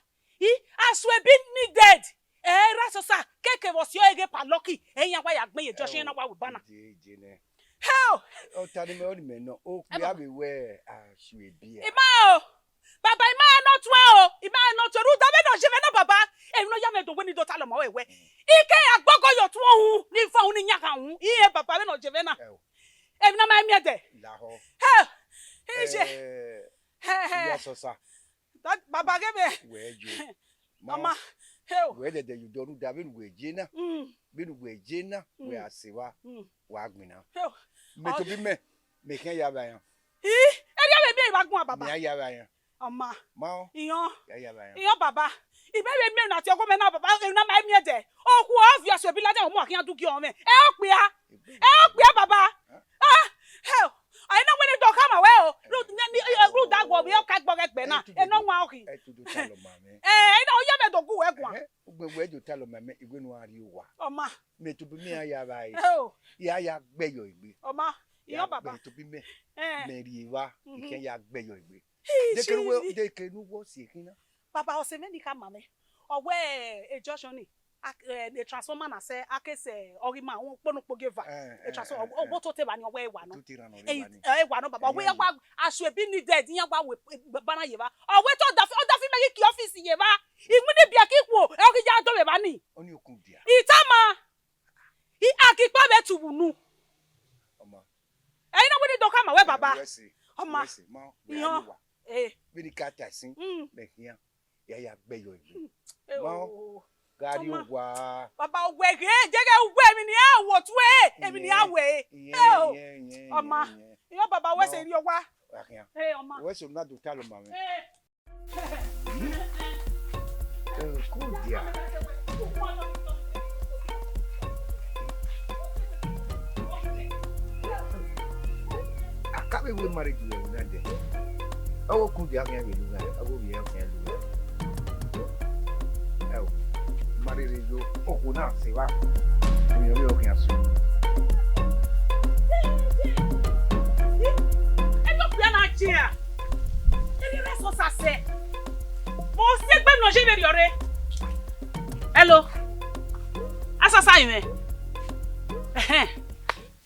I, asuebi needed. Ẹ, Erha Asọsa, keke vbe ọ si ọre ghe padlock, ẹ iran wa ya gbẹn ye junction na wa wẹ banner. Hell! Ọ ta ne mẹ, ọ ni mẹ nọ, okpia vbe wẹ asuebi a. I ma o. Baba, I ma rẹn ne ọ tuẹn o, I ma rẹn ne ọ tuẹn, rhunmwuda vbene ọ ye mwẹ na baba, emwi ne ọ ya mwẹ do wẹ ne I do talọ ma ruẹ wẹ. I ke ya gbọgọ ye otuẹn uhunmwu, ne I fa uhunmwu ne I yan khan uhunmwu, irẹn baba vbene ọ ye mwẹ na. Emwi ne a ma miẹn dẹ. Lahọ. Hell! Iye. Eh, Hell, hell. Erha Asọsa. Baba ghe mwẹ. Wẹ yo. Ma, mama, hell. Wẹ dẹdẹ ye odọ rhunmwuda vbene uwẹ ye na. Mm. Vbene uwẹ ye na, wẹ a sẹ evba, wa gbinna. Hell. Mẹ tobọ imẹ, mẹ khian ya vbe ayan. I, erriọ vbe miẹn evba guan baba. Mẹ a ya vbe ayan. Ọma. Ma ọ. Iyọn. Ya ya vbe ayan. Iyọn baba. Imẹ vbe miẹn na tie ọghe mẹ na baba, emwi ne a ma miẹn dẹ. Okhuo obvious ebi ladian ọmọ a khian du gie ọmwẹ. Ẹ okpia. Ẹ okpia baba. Ah, hell. Ai na wẹ ne do khama wẹ o. Ru da guọ vbe ọ ka gbọghọ ẹgbẹ na. Ẹ nọ wan ọkhi. Ẹ tu do talọ ma mwẹ. Ẹ, ẹ na ọ ya mwẹ do gu wẹ guan. Ẹhẹn, ugbẹn wẹ do talọ ma mwẹ, I wẹ ne u gha rrie owa. Ọma. Mẹ tobọ imẹ a ya vbe ae. Ẹ o. I a ya gbe yọ egbe. Ọma. Iyọn baba. Mẹ tobọ imẹ. Ẹ. Mẹ rrie evba, I khian ya gbe yọ egbe. Dekere uwẹ, dekere ne uwẹ si ekhin na. Baba, ọse mwẹ ni khama mwẹ. Ọ wẹ, e junction ni, a, eh, e transformer na sẹ, a ke sẹ, ọ ghi ma, ukpo ne ukpo gie eva. Eh, e transformer, eh, ọ, ọ, eh. Ọ toto evba ni, ọ wẹ evba nọ. Toto evba nọ, eh, evba ni. Eh, evba nọ, baba. Ọ wẹ ya gba, asuebi needed, iran gba wẹ, eh, banner ye evba. Ọ wẹ te ọdafẹn, ọdafẹn mẹ ghi ke office ye evba. I wini biẹ ke ikhuo, ẹ, ọ ghi ya do vbe evba ni. Ọ ni okun dia. I tama. I a ghi kpa vbe tuvbu unu. Ọma. Ẹ i na wẹ ne I do khama wẹ baba. Wẹ si, ọma. Wẹ si, ma, wẹ a yo wa. Eh. Vbene I ka ta ẹsin, mm, mẹ khian, ya ya gbe yọ egbe. Mm. Eh, ma, o, gha rrie owa. Baba, uwẹ ghe, je ghe uwẹ, emwi ne I a wo tue, emwi ne I a wẹ. Iyẹn, iyẹn, iyẹn, ọma. Iyẹn baba, wẹ sẹ rrie owa. Wa khian. Eh, ọma. Wẹ sẹ na do talọ ma mwẹ. Eh. Kudia. Akabeghe marriage wẹ na dẹ. Ọghe Kudia khian vbe lugha, ọghe ovbi ẹre khian lugha. Ẹ o, marriage yo, okhuo na sẹ evba. Emwi ọ vbe khian sunu. Ẹ ne okpia na jẹ ra? Erha Asọsa sẹ. Mo si egbe nọ ye vberriọ rre. Hello. Asọsa rinmwẹ. Ẹhẹn.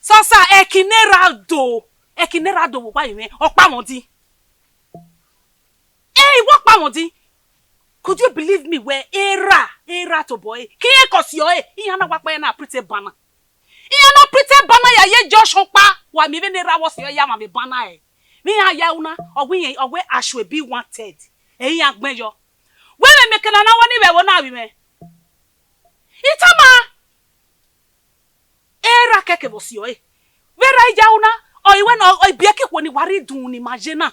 Asọsa, ẹki ne erha do. Ẹki ne erha do vbe owa rinmwẹ. Ọ kpa mwẹ odin. Ẹ, I wa kpa mwẹ odin. Could you believe me wẹ erha, erha tobọ ẹre, ke irẹn kọ si ọre, iran na wa kpa iran na print banner. Iran na print banner ya ye Josh ọkpa, wa miẹn vbene erha vbe ọ si ọre ya mwamwa banner ẹre. Vbe iran ya ru na, ọ wẹ irẹn, ọ wẹ asuebi wanted. Ẹ iran gbẹn yọ. Wẹ vbe mẹ kẹna na wẹ ni vbe ẹvbo na vbe mwẹ. I tama. Erha kẹkẹ vbe ọ si ọre. Vbe erha ya ru na, ọ i wẹ ne ọ, ọ i biẹ ke ikhuo ni wa rhie idunmwu ni ima ye na.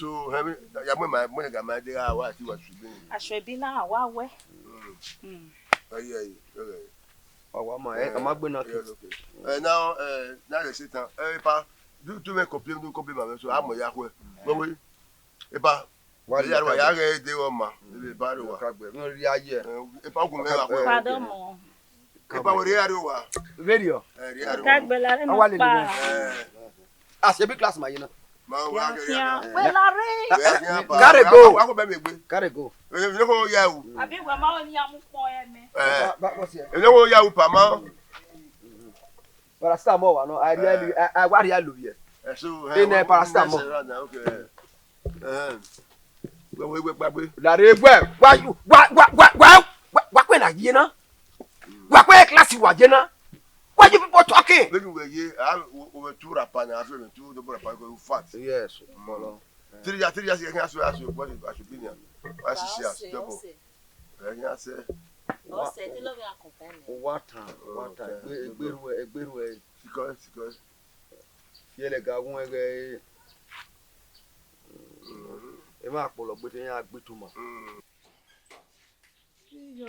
So, hẹ, ya mu ma, mu ne ga ma de gha wa ti wa su bi. Aso ebi na wa wẹ. Mm. Ayi, ayi, okay. Wa wa ma, ẹ, a ma gbe na ke. Yes, okay. Eh, now, eh, now they say tan. Eh, pa, do, do me complain, do complain ma so, a mọ ya khuẹ. Wẹ wẹ. Eh, pa, wa ya ri wa ya ghe de wa ma. Eh, pa ro wa. Ka gbe, mi ri aye. Eh, pa gu me gha khuẹ. Pardon mo. Eh, pa wẹ ri ya ri wa. Very o. Eh, ri ya ri wa. Ka gbe la re Awa ma lele pa. Wọn. Eh. A se bi class ma ye na. Ma wa ke ya. Wẹ la re. Carry go. Wa ko bẹ mi gbe. Carry go. Èmi ló kó ya wù. Àbí wẹ máa ní amúpọ̀ ẹ mẹ. Ẹ, Ba- ba- what's here? Èmi ló kó ya wù pàmò. Paracetamol wa nọ, a ria lu, a wa ria lu yẹ. Ẹ so, In, eh, paracetamol. Okay. Ẹ. Wẹ wẹ wẹ gbagbe. Lare wẹ, wa wa wa wa wa wa wa kwe na ye na. Wa kwe class wa ye na. What you people talking? When you were here, I will two rapper now, I feel two double rapper go fat. Yes. Three years, three years, you can ask, ask what I should be here. Why she she has double? Ẹ̀yin àṣẹ. Ọsẹ tí ló fi àkùnfẹ́ mi. Wata, wata, egbe- egberu ẹ, egberu ẹ. Sikọ, sikọ. Fiẹlẹ ga gun ẹghẹ. Ẹ ma kpọlọ gbe te ya gbe tuma. Iyo.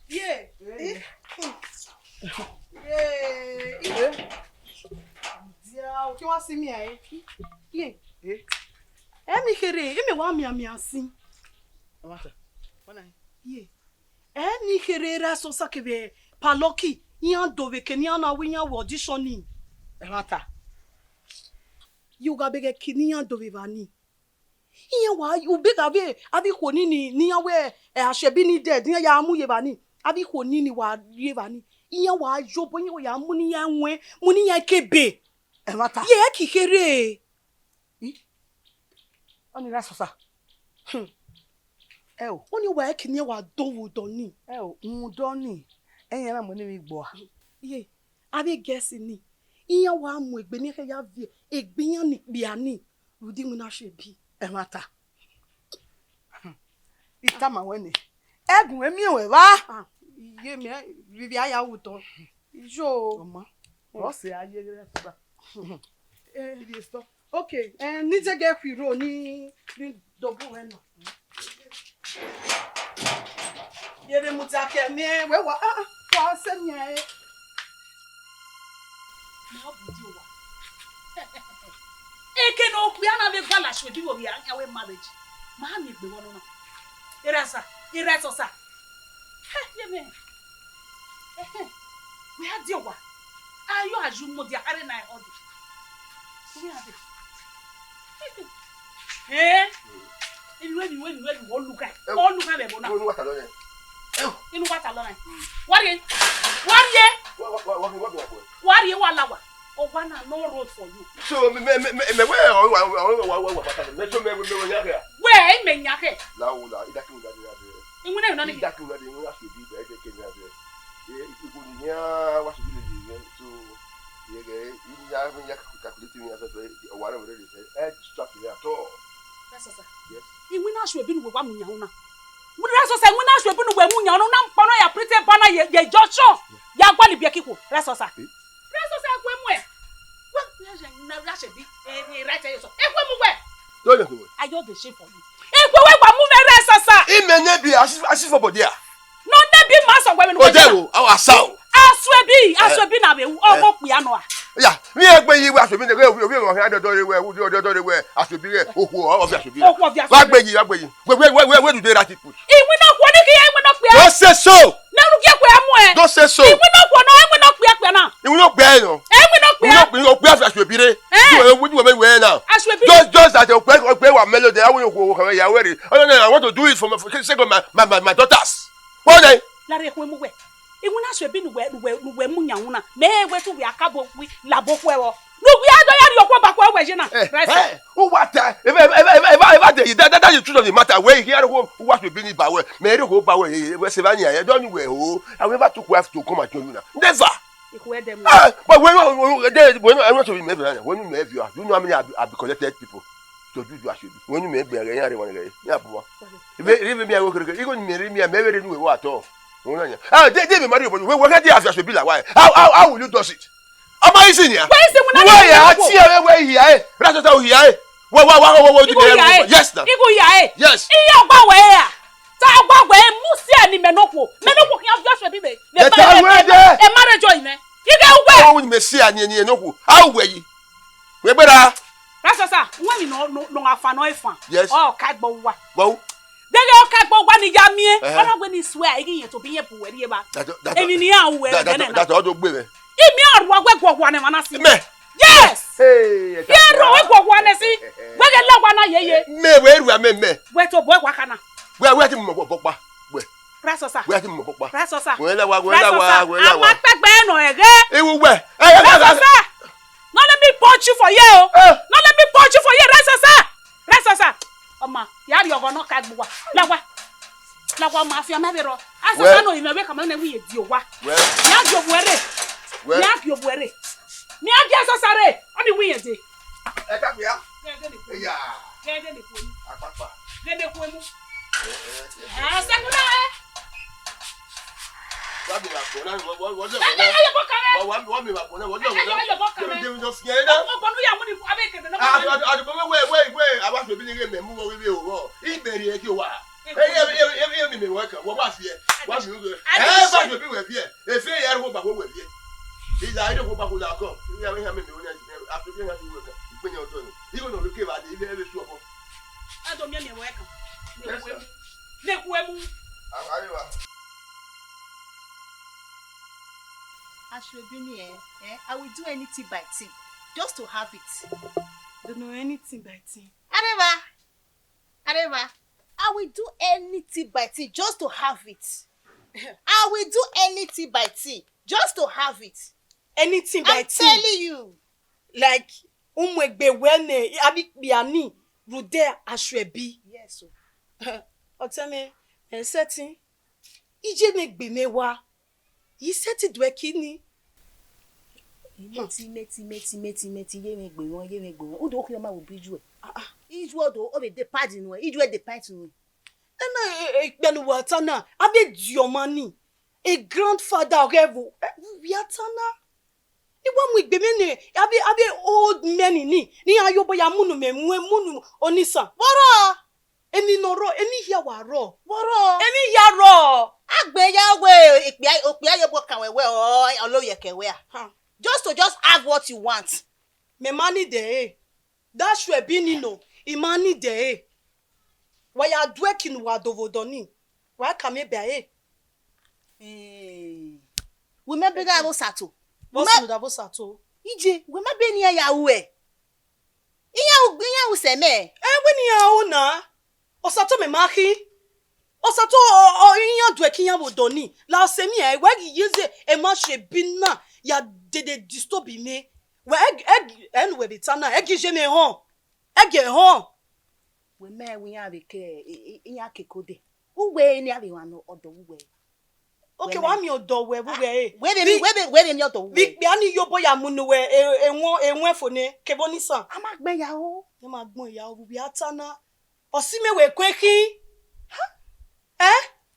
Ye. Eh? Ye. Ye. Dia, o ki wa si mi ae. Ye. Eh? Ẹ ni kherhe, ẹ mẹ wa mianmian sin. Amata. Wọna. Ye. Ẹ ni kherhe ra sọ sa kevbe Paloki, iran dove ke ne iran na wẹ iran wẹ audition ni. Amata. Ye u gha bẹghe ke ne iran dove evba ni. Iran wa u bẹghe avbe avbe ikhuo ni ni ne iran wẹ ẹ, Asoebi ni dead, iran ya mu ye evba ni. Avbe ikhuo ni ni wa rri evba ni. Iran wa ye obọ, iran wa ya mu ne iran ẹwẹn, mu ne iran ikebe. Ẹmwata. Ye ẹ ki kherhe. Ih, ọni ra sọsa. Hmm. Ẹ o. Ọni wa ẹ ki ne iran wa do vbe odọ ni. Ẹ o, rhunmwuda ọni, ẹyan na mu eni vbe igbo a. Ye, Avbe girls ni, iran wa mu egbe ne iran ya viọ egbe iran ni kpia ni, rhunmwuda iwinna Asoebi. Ẹmwata. I tama wẹ nẹ, ẹgun mwẹ miẹn ruẹ evba. Ah, iye mẹ, vbe ivbi a ya ru otọ. Iyo. Ọma, ọ sẹ a ye ghe ra. Eh, ivbi esọ. Okay, eh, ne I zẹgẹ khui ro ni, ni do bu mwẹ nọ. Ye vbe mudia ke miẹn, wẹ wa, ah, ah, wa sẹ miẹn ẹre. Ma bu di owa. Eke ne okpia na vbe gualọ Asoebi vbe ovbi a khian wẹ marriage. Ma miẹn egbe vbe ọnọna. Erasa, Erasọsa. Hẹ, ye mẹ. Ẹhẹn. Wẹ a die owa. Ayo a yu mudia khare na ẹhọ dee. Wẹ a dee. Hẹ. Inu, inu, inu, inu, ọ lugha. Ọ lugha vbe ẹvbo na. Inu wa ta lọ nẹ. Inu wa ta lọ nẹ. Wa rhie. Wa rhie. Wa, wa, wa, wa, wa, wa, wa. Wa rhie, wa la wa. Owa na no road for you. So, me, me, me, me, me, where, wa, wa, wa, wa, wa, wa, wa, me, so, me, me, me, wa, ya, ya. Wẹ, I mẹ yan khẹ. La, o, la, I da ki, I da ki, I da ki. Iwinna nọ ni. I da ki, I da ki, I da ki, I da ki, I da ki. Ye, I, I, I, ya, wa, so, I, I, I, so, ye, ye, I, ya, I, ya, calculate me, ya, so, so, wa, re, re, re, eh, distract me at all. Erasọsa. Yes. Iwinna Asoebi ne uwẹ wa mu yan una. Erasọsa, iwinna Asoebi ne uwẹ mu yan una, na kpọnọ ya print banner ye, ye junction. Ya gualọ ibiẹka ikhuo, Erasọsa. Eh? Erasọsa, ẹkue mu ẹ. Wẹ, wẹ, wẹ, na, Asoebi, eh, eh, right, eh, so. Ẹkue mu wẹ. Don't you know? I just dey shame for you. Ẹkue wẹ wa mu mwẹ, Erasọsa. I mẹ ne bi asi, asi for body a. No, ne bi ma sọ wẹ, wẹ, wẹ. Ode wo, awa sa o. Asoebi, eh, Asoebi na vbe wu, ọgọ okpia nọ a. Ya, mi egbe yi wẹ Asoebi ne, wẹ, wẹ, wẹ, wẹ, ọdọ, ọdọ, wẹ, ọdọ, ọdọ, wẹ, Asoebi rẹ, okhuo, ọ, ọ fi Asoebi rẹ. Okhuo fi Asoebi. Wa gbe yi, wa gbe yi. Where, where, where, where do they write it put? Iwinna okhuo ni khian iwinna okpia. Don't say so. Ne u gie ẹkue mu ẹ. Don't say so. Iwinna okhuo nọ, iwinna okpia kpia na. Iwinna okpia nọ. Iwinna okpia. Iwinna okpia, okpia fi Asoebi rre. Eh. You, you, you, you, you now. Asoebi. Just, just that okpia, okpia wa melody, I want you to go, ya, where? Oh, no, no, I want to do it for my, for sake of my, my, my, my daughters. What then? Lare ẹkue mu wẹ. Iwinna Asoebi ne uwẹ, ne uwẹ, ne uwẹ mu yan una. Mẹ wẹ te uwẹ akabọ wi, labọ khuẹ vbọ. Ne uwẹ a do ya rhie okhuo ba khuẹ wẹ ye na. Eh, right, sir. Eh, who what, eh, if, if, if, if, if, if, if, that, that, that is the truth of the matter. Where you hear who, who was to be in ba wẹ. Mẹ rhie okhuo ba wẹ, eh, eh, wẹ se va yan, eh, don't you wẹ o. I will never took wife to come and join you now. Never. Ikhuo ẹdẹ mu. Ah, but when you, when you, when you, I want to be married, when you marry, you know how many have, have collected people to do, do Asoebi. When you marry, you are ready, you are ready. Yeah, boy. Even, even me, I work again. Even me, me, I marry anyway at all. Ah, they, they be married, but when, when they have Asoebi like why? How, how, how will you do it? Am I easy here? Where is the one? Where you are here? Where you are here? That's what I hear. Where, where, where, where, where, Igu ya e. Yes, now. Igu ya e. Yes. Iye ọgba wẹ ya. Ta ọgba wẹ mu si ẹni mẹ nokhuo. Mẹ nokhuo khian viọ Asoebi mẹ. Ẹ ta wẹ dẹ. Ẹ marriage ọyìn mẹ. Ige uwe. Ọ wẹ ni mẹ si ẹni ẹni nokhuo. A wẹ yi. Wẹ gbera. Erasọsa, wẹ ni no no no afa no efa. Yes. Ọ ka gbo wa. Gbo. Dede ọ ka gbo wa ni ya mie. Ẹhẹn. Ọ na wẹ ni swear igi yẹn to bi yẹn bu wẹ rhie ba. That, that, that, Eni ni a wẹ that, that, nẹ na. That, that, ọdọ gbe mẹ. Imi a ruẹ wẹ guọghọ nẹ mwa na si. Mẹ. Yes. Hey, ẹ ta. Ye ro wẹ guọghọ nẹ si. Wẹ ghe la wa na ye ye. Mẹ wẹ ru amẹ mẹ. Wẹ to bọ wa kana. Wẹ wẹ ti mọ bọ pa. Wẹ. Erasọsa. Wẹ ti mọ bọ pa. Erasọsa. Wẹ la wa, wẹ la wa, Erasọsa, wẹ la wa. A ma kpẹgbẹ nọ ẹghẹ. Ewu wẹ. Ẹ, ẹ, ẹ, ẹ. Erasọsa. No let me punch you for here o. Eh. No let me punch you for here, Erasọsa. Erasọsa. Ọma, ya ri ọghọ nọ ka gbuwa. La wa. La wa ma fi ọmọ ẹvbe rọ. Asọsa no ime wẹ kama ne wi ye di owa. Wẹ. Ya gi obu ẹre. Wẹ. Ya gi obu ẹre. Mia gi Erasọsa re, ọ ni wi yẹn de. Ẹ ka gbia. Gẹ gẹ ne kue mu. Eya. Gẹ gẹ ne kue mu. Akpakpa. Gẹ ne kue mu. Ẹ, ẹ, ẹ, ẹ, ẹ, ẹ. Sẹkula ẹ. Wa mi ra bọ na, wọ, wọ, wọ, wọ, ẹ, ẹ, ẹ, yẹ bọ kẹrẹ. Wa, wa, wa mi ra bọ na, wọ, wọ, wọ. Ẹ, ẹ, ẹ, yẹ bọ kẹrẹ. Dem, dem, dem, fiẹ na. Ọ, ọ, bọ nu ya mu ni, a bẹ kẹrẹ na. A, a, a, a, wẹ, wẹ, wẹ, a wa fi bi ni mẹ mu wọ, wẹ, wẹ, o, wọ. I bẹrẹ ẹ ki wa. Ẹ, ẹ, ẹ, ẹ, ẹ, mi mẹ wọ kẹ, wọ wa fiẹ. Wa mi wẹ. Ẹ, ba fi bi wẹ fiẹ. Efe ya ro ba ko wẹ ye. Iza ro ba ko la ko. Ya me ha me me wona. A pe ya ti wẹ ka. Ipe ni ọjọ ni. Igho no ke ba de ile ebe su ọkọ. A do mi mi wẹ ka. Ne ku emu. Ne ku emu. Awa re wa. Asoebi ni, eh, eh, I will do anything by thing just to have it. Don't know anything by thing. Areva. Areva. I will do anything by thing just to have it. I will do anything by thing just to have it. Anything by thing. I'm telling you. Like, u mu egbe wẹ ne avbe ikpia ni rhunmwuda Asoebi. Yes o. Ọtẹn mwẹ, ẹ sẹtin. Iye ne egbe mwẹ wa. I sẹtin do ẹki ni. Mẹti, mẹti, mẹti, mẹti, mẹti, ye mwẹ gbe wọn, ye mwẹ gbe wọn. Udo okhian ma wo bi iju ẹ. Ah, ah. Iju odo, o vbe depart nuẹn, iju ẹ depart nuẹn. Ẹna, e, e, ikpia ne uwa ta na, avbe diọma ni, e grandfather ọghe ẹvbo, e, vbe a ta na. I wa mu egbe mwẹ ne, avbe, avbe old men ni, ne iran ye obọ ya mu unu mẹ, mu, mu unu Onisa. Vbọrọ? Emwi ne ọ rrọọ, emwi hia wa rrọọ. Vbọrọ? Emwi hia rrọọ. A gbe ya wẹ ekpia, okpia ye obọ kan wẹ, wẹ ọ, ọ lo ye kẹ wẹ a. Ha. Just to just have what you want. Mẹ ma need ẹre. Da shuẹ bi ni nọ, I ma need ẹre. Wa ya duẹ ki ne uwa do vbe odọ ni, wa ka miẹn ebe ẹre. Eh, wẹ mẹ be gha vbe Osato. Vbọ sunu da vbe Osato? Ije, wẹ mẹ be ne iran ya ru ẹ. Iran u, iran u sẹ mẹ. Ẹ, wẹ ne iran ru na. Osato mẹ ma khin. Osato, ọ, ọ, iran duẹ ke iran vbe odọ ni. La ọse emwi ẹre, wẹ ghi ye zẹ, ẹ ma sẹ ebi na, ya dede disturb mwẹ. Wẹ, ẹ, ẹ, ẹ ne uwẹ vbe ta na, ẹ ghi ye mwẹ họn. Ẹ ghi họn. Wẹ ma rẹn wẹ iran vbe ke, i, i, iran ke kode. Uwẹ ne a vbe wan nọ ọdọ uwẹ. Oke, wa miẹn ọdọ wẹ vbe uwẹ re. Wẹ vbe, wẹ vbe, wẹ vbe miẹn ọdọ uwẹ. Vbe ikpia ni ye obọ ya mu unu wẹ, e, e, ewẹn, ewẹn fo nẹ, kevbe Onisa. A ma gbẹn ya o. Ne ma gbẹn ya o, vbe a ta na. Ọ si mẹ wẹ kue khin. Ha? Ẹ?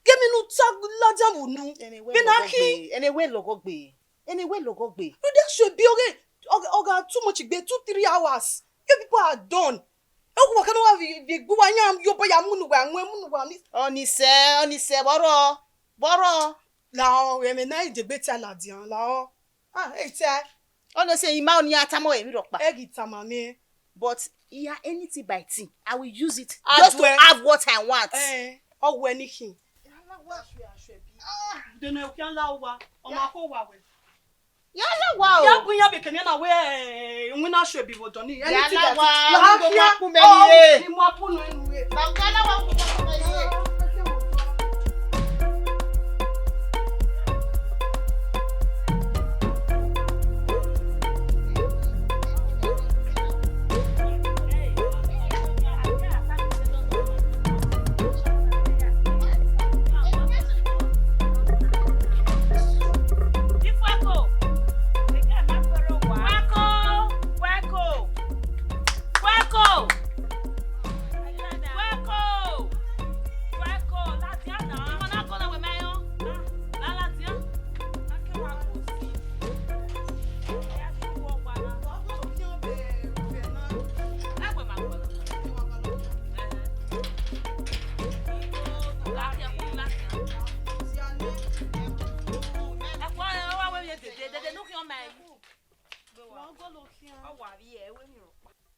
Ghe emwi ne u ta ladian vbe unu. Vbe na khin? Ẹne wẹ lọghọ gbe. Ẹne wẹ lọghọ gbe. Rhunmwuda sẹ ebi ọghe, ọ gha, ọ gha too much gbe two, three hours. You people are done. Ẹ wo, wa kẹ ne wa vbe, vbe gbe uwa yan ye obọ ya mu unu uwa, mu unu uwa ni. Ọnise, Ọnise, vbọrọ, vbọrọ. La ọ, ẹmwẹ na i degbe ta ladian, la ọ. Ah, ẹ i ta. Ọnise, ima ọni a tama emwi rhọkpa. Ẹ ghi tama mwẹ. But, yeah, anything by thing, I will use it just to have what I want. Eh, ọ wẹ ni khin. Ah, de ne okhian la uwa, ọ ma kọ uwa wẹ. Ya la uwa o. Ya bu iyan bekenia na wẹ, eh, iwinna sẹ ebi vbe odọ ni. Ya la uwa, la ọ mu akpu mẹ ni ye. Ni mu akpu nọ enu ye. La uwa, la uwa, mu akpu mẹ ni ye.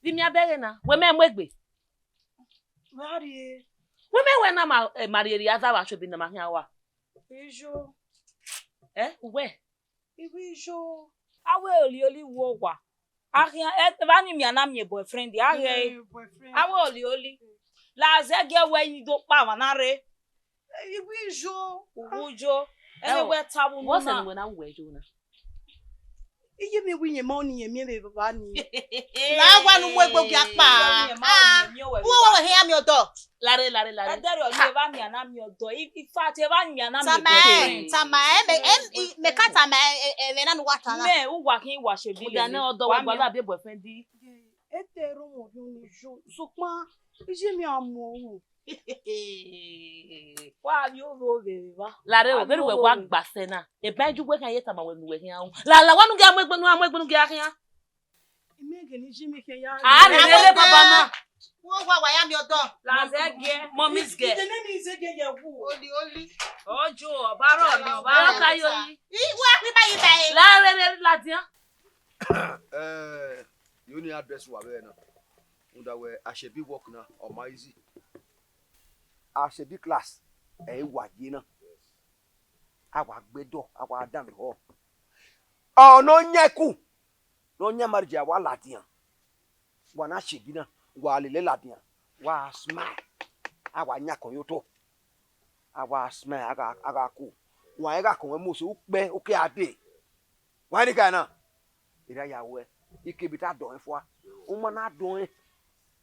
Vbe imian bẹghe na, wẹ mẹ mu egbe. Wẹ mẹ wẹ na ma, eh, ma rhie rhie aza vbe aso ebe ne ma khian rua. Iyo. Eh, uwẹ? Iwẹ iyo. Avbe olioli wo owa. A khian, evba ni mian na miẹn boyfriend, a ghe ẹre. Avbe olioli. La zẹ gie wẹ yi do kpa mwa na rre. Iwẹ iyo. Uwu iyo. Ẹre wẹ ta vbe unu na. What's anywhere na wẹ yo na? Iye miẹn wẹ iyẹn ma ọni iyẹn miẹn vbe evba ni. La wa ne u mu egbe ogie akpa. Uwẹ wẹ hia miẹn ọdọ. Lare, lare, lare. Ẹdẹrriọ ni evba miẹn na miẹn ọdọ. In fact, evba miẹn na miẹn ọdọ. Tama ẹ, tama ẹ, mẹ, mẹ ka tama ẹ, ẹmwẹ na ne uwa ta na. Mẹ, uwa khin wa sẹ ebi. Uda ne ọdọ wa gba la biẹ boyfriend. Ete ro mo yo ni yo. Sokpan, iye miẹn a mu ọhu. Wa vbe oro vbe evba. Lare o, vbene uwẹ wa gba sẹ na, eban ju wẹ khian ye tama wẹ ne uwẹ khian ru. La, la, wa nu gie a mu egbe nu, a mu egbe nu gie a khian. Imẹ gele iye mwẹ khian ya. A rhe rere baba na. Wo wa wa ya miẹn ọdọ. La zẹ gie. Mommy's girl. Ide ne mi zẹ gie ye wu. Oli, oli. Ojo, ọba rọ ni, ọba rọ ka yo yi. I wa mi ba yi ba e. La rere ladian. Eh, you need address wa vbe na. Rhunmwuda wẹ asoebi work na, ọ ma easy. Asoebi class, ẹ i wa ye na. A wa gbe dọ, a wa danmwehọ. Ọ ne ọ yan ẹku, ne ọ yan marriage, a wa ladian. Wa na siebi na, wa lele ladian, wa smile, a wa yan akọn ye otọ. A wa smile, a gha, a gha ku. Wa rẹn gha kọn mwẹ mose ukpẹ, oke a dee. Wa rẹn enikẹn na, erha ya ruẹ, ikebe ta dọnrẹn fua, u ma na dọnrẹn,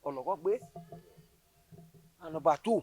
ọ lọghọ gbe. And number two,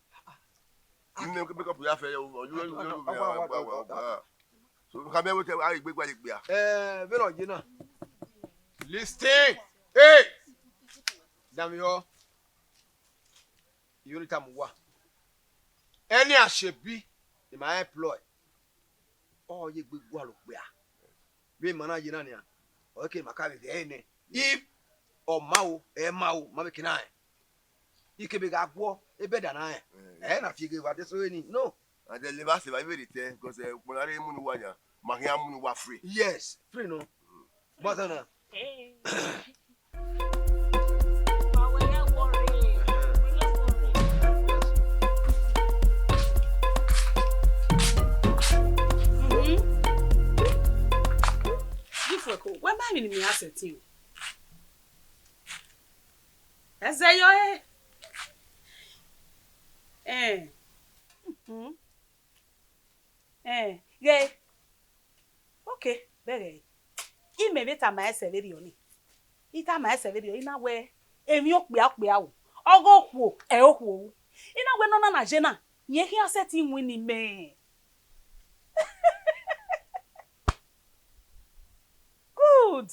Ine makeup ya fẹ, yo, yo, yo, yo, yo, yo, yo, yo. So, ka mẹ wẹ te a gbe gua ye gbia. Eh, vbene ọ ye na. Listen. Hey! Danmwehọ. Iyore tama uwa. Ẹni asoẹbi ne ima employ, ọ ye egbe gualọ okpia. Vbe ima na ye na nian, ọ ke ma ka vbe ghẹ nẹ. If ọ ma o, ẹ ma o, ma vbe ke na rẹn. I kebe gha guọ, ebe da na rẹn. Ẹ na fi eghe vbe adesẹ ọre ni. No. And then leva se va vbe rre tẹ, because, eh, ukpọn na rre mu ne uwa yan, ma khian mu ne uwa free. Yes, free no. But na. Wẹ ma emwi ne imẹ ra sẹtin o. Ẹzẹ yọ e. Ẹn. Ẹn, ghẹ. Okay, bẹghe. Imẹ vbe tama ẹsẹ vberriọ ni. I tama ẹsẹ vberriọ, I na wẹ emwi okpia okpia o. Ọghe okhuo, ẹ okhuo o. I na wẹ ne ọna na ye na, rẹn khian sẹtin winna imẹ. Good.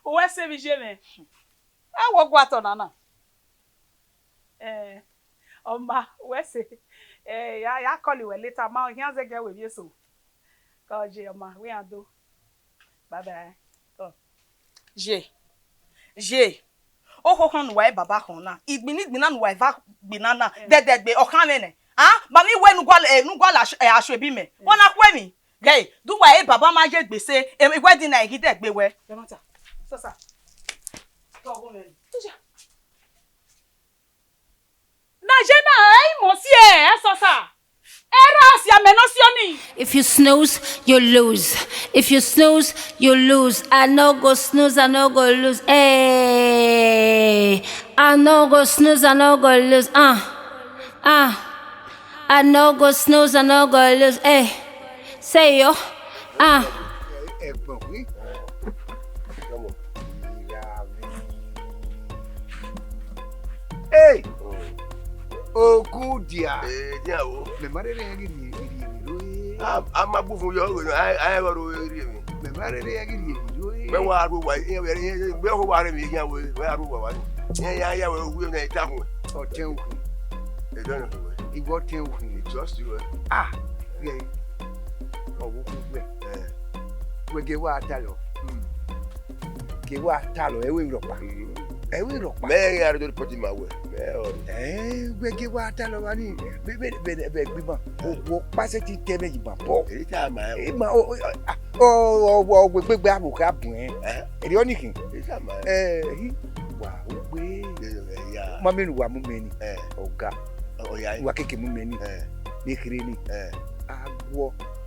Uwẹ sẹ vbe iye mwẹ. A wọ gua tọ nana. Eh, ọ ma, wẹ sẹ, eh, ya, ya call wẹ later, ma, ọ khian zẹgiẹ wẹ vbe eso. Kọ je, ọ ma, wẹ iran do. Bye bye. Kọ. Ye, ye. Okhokhan ne uwa e baba khọn na, igbinna igbinna ne uwa eva gbinna na, dẹdẹgbe, ọ khan mwẹ nẹ. A, ma mi wẹ ne u gualọ, eh, ne u gualọ aso-, eh, asoẹbi mẹ. Wẹ na khuẹ emwi. Ghe, do uwa e baba ma ye gbe sẹ, eh, wedding na i ghi dẹgbe wẹ. Ẹ ma ta. Sasa. Tọ ọghe mwẹ ni. Na ye na, ẹ i mọ si ẹ, ẹ sọsa. Ẹ ra si amẹ ne ọ si ọnii. If you snooze, you lose. If you snooze, you lose. I no go snooze, I no go lose. Hey, I no go snooze, I no go lose. Uh, uh. I no go snooze, I no go lose. Hey, say yo. Uh. Ẹgbọn wí. Hey! Okudia. Eh, dia o. Mẹ ma rere ya ghi rhie, rhie emwi ro e. A, a ma gbu fun yọ, a, a, a ro rhie emwi. Mẹ ma rere ya ghi rhie emwi ro e. Mẹ wa ru wa, iye, iye, iye, mẹ ho wa re mi, iye we, mẹ ru wa wa. Iye, ya, ya, we, we, na, ita hu. Ọtẹn ukhin. Ẹ dọnọ we. Iwọ ọtẹn ukhin. I trust you, eh. Ah, yeah. Ọwọ ukhin wẹ. Eh. Wẹ gie wa ta lọ. Hmm. Gie wa ta lọ, ẹ wẹ rọkpa. Hmm. Ẹ wẹ rọkpa. Mẹ ya re do report ma wẹ. Mẹ ọ. Eh, wẹ gie wa ta lọ wa ni. Be, be, be, be, gbe ma. Owo kpasẹ ti tẹ mẹ yi ma bọ. Èyí tá a máa ń wọ. Ẹ ma, o, o, ah, o, o, o, wẹ gbẹgbẹ abo ka bùn ẹ. Eh? Èrè ọ nìkín. Èyí tá a máa ń wọ. Ẹ, hi, wa, o gbé. Ẹ, ẹ, ya. Ma mẹ nu wa mu mẹ ni. Eh. Ọga. Ọ, ọ, ya. Wa keke mu mẹ ni. Eh. Ne kere ni. Eh. Agwọ.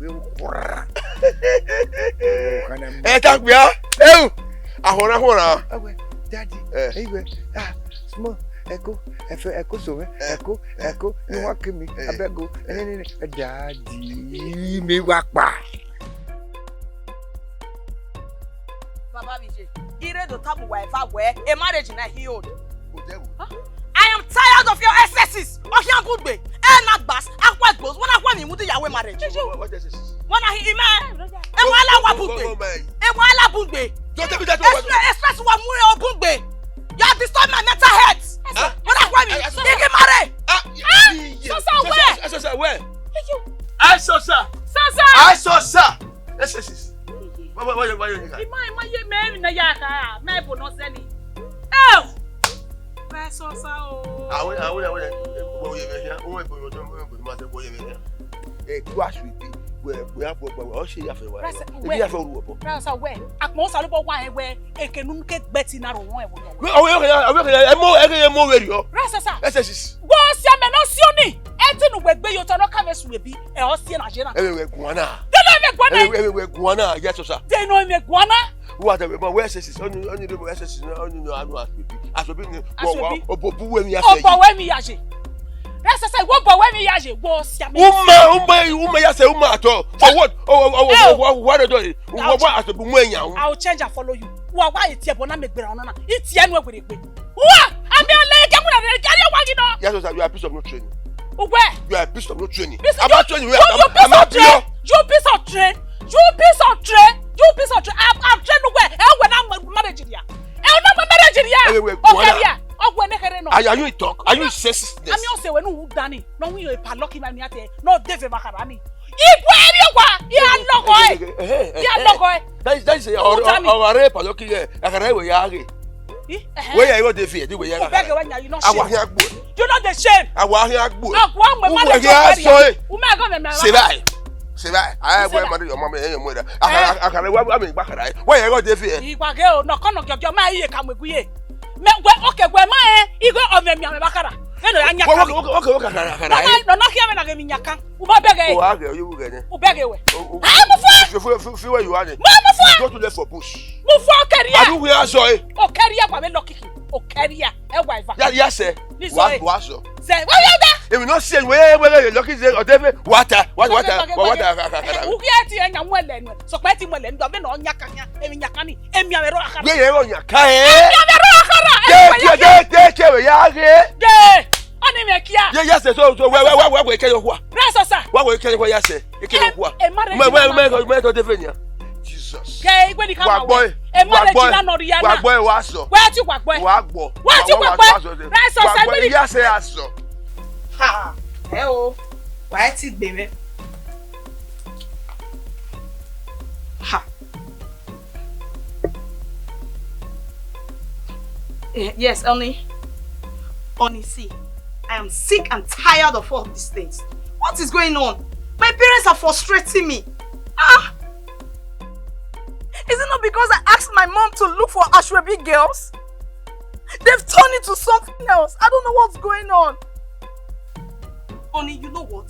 egbe. Ẹ ta gbia, eu, ahọra ahọra. Awe, daddy, Eh. Iwe, ah, small, ẹko, ẹfẹ, ẹko sọmẹ, Eh. Ẹko, ẹko, ni wa ke mi, Eh. Abeg o, Eh. Daddy, mi wa kpa. Baba mi je, ire do tamu wa eva wẹ, a marriage na he old. Huh? I am tired of your excesses. Ọhian bun gbe, ẹ na gbas, akwa gbos, wọn na khuẹ mi mu di yawe marriage. What, what excesses? Wọn na hi imẹ. Ẹ wọn ala wa bun gbe. Ẹ wọn ala bun gbe. Don't tell me that. Express, express wa mu o bun gbe. You have disturbed my mental health. Huh? Wọn na khuẹ mi. Igi mare. Ah, Sosa, where? Sosa, where? Thank you. I Sosa. Sosa. I Sosa. Excesses. Why, why, why, why you nigga? Ima, ima ye me, mi na ya ka, me bo no seni. Oh! Where Sosa o? Awe, awe, awe. Wo ye me here. Wo bo no, wo bo ma se wo ye me here. Eh, do asu ibi. We, we have, we, we, o se ya fe wa. Rasa, Ebi where? Ya fe oru obo. Rasa, where? Akpọ Osalubo wa he where? Eke nu ke gbe ti na ro wọn ẹvbo ya. Awe, awe, awe, awe, emo, eke emo weri o. Rasa, sir. Excesses. Wo si ame no si oni. Eti nu we gbe yo to no ka me su ebi. Ẹ ọ si na je na. Ebe we guana. Dele me guana. Ebe, ebe we guana, yes, sir. De no me guana. Wa de we ma we sesi, oni, oni de we sesi, oni no anu asobi. Asobi ni, wo, wo, Asobi. Obobu we mi ya se. Obo we mi ya je. Rasa, sir, wo bo we mi ya je. Wo si ame. Uma, uma, uma ya se, uma at all. For what? Oh, oh, oh, Eh. Oh, oh, what are you doing? I'll What, what change. Asobi mu enya? I will change and follow you. Wa wa iti ebo na me gbera ọna na. Iti enu egberegbe. Wa, ami ole ke kuna de ke ari wa gi no. Yes, sir, you are a piece of no training. Ugwe. You are a piece of no training. Piece of About training, you, I'm, you I'm piece not of train. Pure. You piece of train. You piece of train. You piece of train. I'm, I'm trained ugwe. Eh, ugwe na ma-, marriage dia. Eh, ugwe na ma-, marriage dia. Anyway, Okay, guana. Yeah. Ugwe ne khere no. Are, are you in talk? Are you in senses? Ami o se we nu dani. No wi yo pa lucky man mi ate. No de ve bakara ni. Igwe eri wa. Ya logo e. Eh, eh, eh, Ya eh. Logo e. That is, that is a, Who or, done it? Or, or, or, paloki, eh, akara we ya ge. Eh, eh. We ya go dey fear, di we ya. Who beg you when you not Awa shame? Hin agbo. You not the shame. Awa hin agbo. Agbo, I'm a Who man we of ya your so, eh? Who me go me? Say bye. Say bye. I Say will bye. Marry your mama and your mother. Akara, Eh? Akara, wa, wa mi gba akara. We ya go dey fear. Igba ge o, no kono gyọgyọ, ma iye ka mu eguye. Me, we, okay, we ma, eh, igo ove mi ame bakara. Eno ya nya Wo, wo, ka. Wo, wo, wo, akara, akara, Mama, eh? No, no, here me na ge mi nya ka. U ba bẹgẹ. O, a gẹ, o, ye wu gẹ nẹ. U bẹgẹ wẹ. O, o, Ah, mo fọ. Fi, fi, fi, fi where you are, eh? Mo, mo fọ. You go to left for bush. Mo fọ, o kẹria. Adu wi aso, eh? O kẹria, gba mi lọ kiki. O kẹria, ẹ wa eva. Ya, ya sẹ. Ni Wa, sọ, eh. Wa sọ. Sẹ, wa ya da. Emwi ne ọ si enu wẹ, wẹ, wẹ, lucky say ọdẹfẹ, wa ta, wa, wa ta, wa, wa ta, ka, ka, ka, ka. Uki ẹ ti ẹ nya mu ẹlẹ nuẹ, sọkpa ẹ ti mu ẹlẹ nuẹ, ọvbẹ ne ọ nya ka khian, emwi nya ka ni, emwi a vbe rrọọ akha. Wẹ yẹ rọ nya ka ẹ. Emwi a vbe rrọọ akha ra. Ke, ke, ke, ke, ke, wẹ ya ghe. Ghe, ọ ni mwẹ kia. Ye, yes, so, so, wẹ, wẹ, wẹ, wẹ, wẹ, ke yo khua. Rẹ sọsa. Wẹ, wẹ, ke yo khua, yes, ke yo khua. Ẹ, ẹ ma rẹ. Mẹ, mẹ, mẹ, mẹ, ọdẹfẹ nia. Jesus. Ke igbe ni ka wa ma gbọ wẹ. Ẹ ma rẹ jina nọ ria na. Wa gbọ, wa sọ. Wẹ ti wa gbọ. Wa gbọ. Wẹ ti wa gbọ. Rẹ sọsa, igbe ni. Yes, yes, sọ. Ha, ẹ o, wa ẹ ti gbe mwẹ. Ha. Eh, yes, honey. Honey, see, I am sick and tired of all these things. What is going on? My parents are frustrating me. Ah! Is it not because I asked my mom to look for Ashwebi girls? They've turned it to something else. I don't know what's going on. Honey, you know what?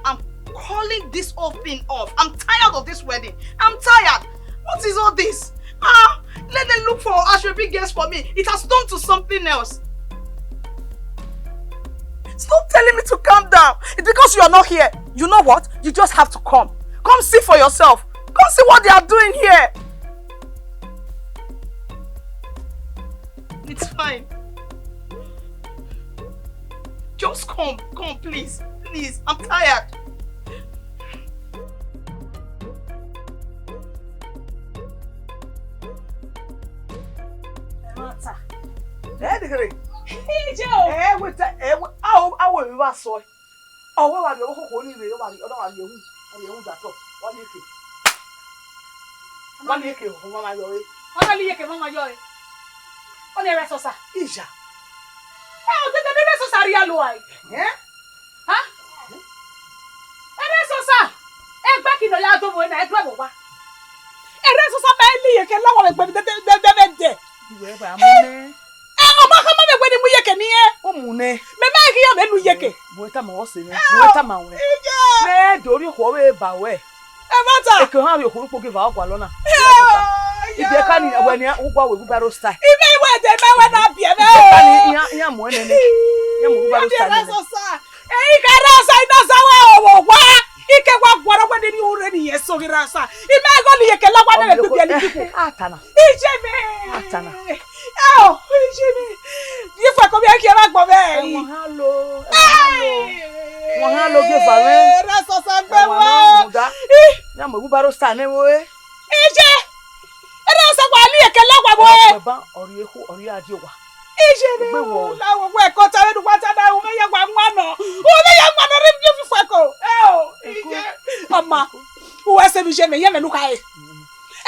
I'm calling this whole thing off. I'm tired of this wedding. I'm tired. What is all this? Ah, let them look for Ashwebi girls for me. It has turned to something else. Stop telling me to calm down. It's because you are not here. You know what? You just have to come. Come see for yourself. Come see what they are doing here. It's fine. Just come, come, please, please. I'm tired. Ẹ ma ta. Ẹ deghere. Ijo. Ẹ wẹ ta, ẹ wẹ, a o, a o emwi vbe a sọ. Ọ wẹ wa rhie ọvbokhan ni vbe, ọ wa rhie, ọ na wa rhie hu, wa rhie hu da tọ, wa rhie eke. Wa rhie eke, ọ ma ma yọ re. Ọ na rhie eke, ọ ma ma yọ re. Ọ ni ẹre sọsa. Iya. Ẹ, ọ dede ne ẹre sọsa rhie alo ai. Ẹ? Ha? Ẹre sọsa. Egbe ki nọ ya do vbe na, egbe vbe owa. Ẹre sọsa ma rhie eke la wa vbe egbe dede, dede, dede. Iwẹ ba mu nẹ. Ẹ, ọ ma khama mwẹ wẹ ne I mu iyeke ne irẹn. U mu nẹ. Mẹ ma ghi ya mwẹ ne iyeke. Mu ẹta ma ọse mwẹ. Mu ẹta ma wẹ. Iye. Mẹ do rhie okhuo vbe ba wẹ. Ẹmwata. Eke họn rhie okhuo rhie ukpo ghe va ọ gualọ na. Ẹ, iye. Ibiẹka ni wẹ nian, u gua wẹ wheelbarrow style. Imẹ iwẹ de mẹ wẹ na biẹ mwẹ. Ibiẹka ni iran, iran mu ẹnẹ nẹ. Iran mu wheelbarrow style nẹ. Ẹ, I ka rre ọsa, I na zẹ wẹ owa. I ke wa gualọ wẹ ne I rhie ore ne irẹn so ghi rre ọsa. I ma ghi rhie iyeke la wa ne ẹgbẹe biẹ ni kiko. A ta na. Iye mẹ. A ta na. Ẹ o, iye mẹ. Ifuẹko vbe khian vbe agbọn mwẹ. Ẹ, wa han lo, ẹ, wa han lo. Wa han lo ghe eva mwẹ. Ẹre sọsa gbe wa. Ẹ, wa na muda. Ih. Ya mu wheelbarrow style nẹ vbe ore. Iye. Ẹre sọsa wa rhie iyeke la wa vbe ore. Ọkpẹ ba, ọ rhie ekhu, ọ rhie a die owa. Iye ne. Egbe wọ. La wo wẹ kọta vbe ne uwa ta na, u mwẹ ya wa wan nọ. U mwẹ ya wan nọ rre ifuẹko. Ẹ o, iye. Ọma, u wẹ sẹ vbe iye mẹ, iye mẹ ne u khare.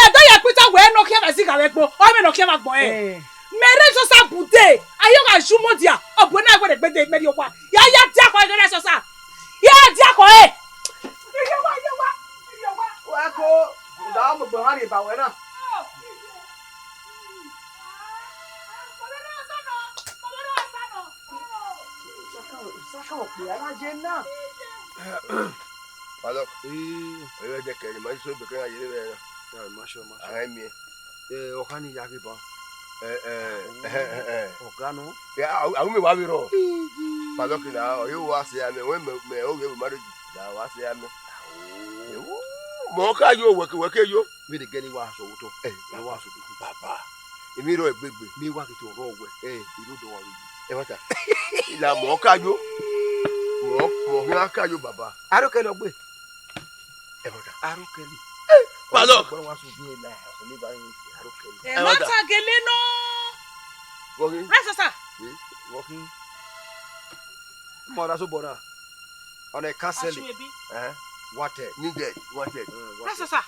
Ẹdẹ ya kpita wẹ ne ọ khian vbe zigha vbe ẹgbo, ọ mwẹ ne ọ khian vbe agbọn rẹ. Ẹ. Mẹ rre sọsa bude, a yo gha ju mọ dia, ọ bu na wẹ ne egbe de mẹ rhie owa. Ya, ya dia khọ ẹre sọsa. Ya dia khọ ẹre. Iye wa, iye wa, iye wa. Wa ko, da mo gbe ha rhie ba wẹ na. Saka okpia na ye na. Paddock. Ee. Ẹ vbe dẹ kẹre, ma so bekẹre na ye vbe na. Ya, ma sure, ma sure. A miẹn. Eh, ọ kha ni ya ghe ban. Eh, eh, eh, eh, eh. Ọga nọ. Ya, a, a, u mẹ wa vbe rrọọ. Paddock na, ọ ye wa sẹ amẹ, wẹ mẹ, mẹ, ọ ghe vbe marriage. Ya, wa sẹ amẹ. Awo. Ewu, mọ ka yo, wẹ ke, wẹ ke yo. Vbene gẹ ne I wa sẹ otọ. Eh, ne I wa sẹ otọ. Baba, emwi rrọọ egbegbe. Ne I wa ghi tọn rrọọ wẹ. Eh, I rre odọ wa vbe yi. Ẹmwata. Na mọ ka yo. Mọ, mọ khian ka yo, baba. Aro kẹlẹ ọ gbe. Ẹmwata. Aro kẹlẹ. Paddock. Ọgbọrọ wa sẹ obi la, ọ ni ba yin aro kẹlẹ. Ẹmwata. Ẹmwata gele nọ. Wọkhi. Rẹ sọsa. Eh, wọkhi. Mọ ra so bọ na. Ọna cancel. Ashwebi. Eh, wanted. Needed. Wanted. Mm, wanted. Rẹ sọsa.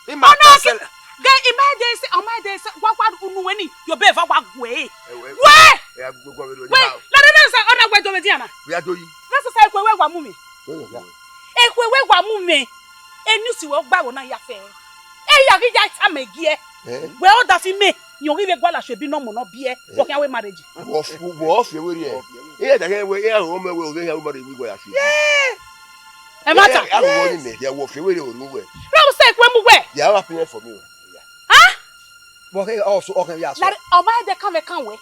Eh? Ima cancel. Ge ima de se, ọma de se, wa, wa unu weni, yo be va wa gwe. Eh, we. We! Eh, go, go, go, go, we, go. La de de se, ọna we do me diana. We are doing. Rẹ sọsa, ekhue wẹ wa mu mẹ. Go, go, go. Ekhue wẹ wa mu mẹ. Eni usi wẹ gba wo na ya fẹ. E ya ghi ya ta mẹ gie. Eh? Wẹ ọ da fi mẹ. Yọn ghi vbe guala Ashwebi nọ mu nọ biẹ, wọ khian wẹ marriage. Wọ fi, wọ fi wẹ rẹ. Iran da khian wẹ, iran ho mẹ wẹ, ovbi iran wẹ marriage wẹ Ashwebi. Ẹmwata. Iran ho ni mẹ, ya wọ fi wẹ rẹ oru wẹ. Rọ sẹ kue mu wẹ. Ya wa pin for me. Ha? Wọ khe, ọ so, ọ khe ya so. Lare, ọ ma ẹdẹ kan vbe kan wẹ.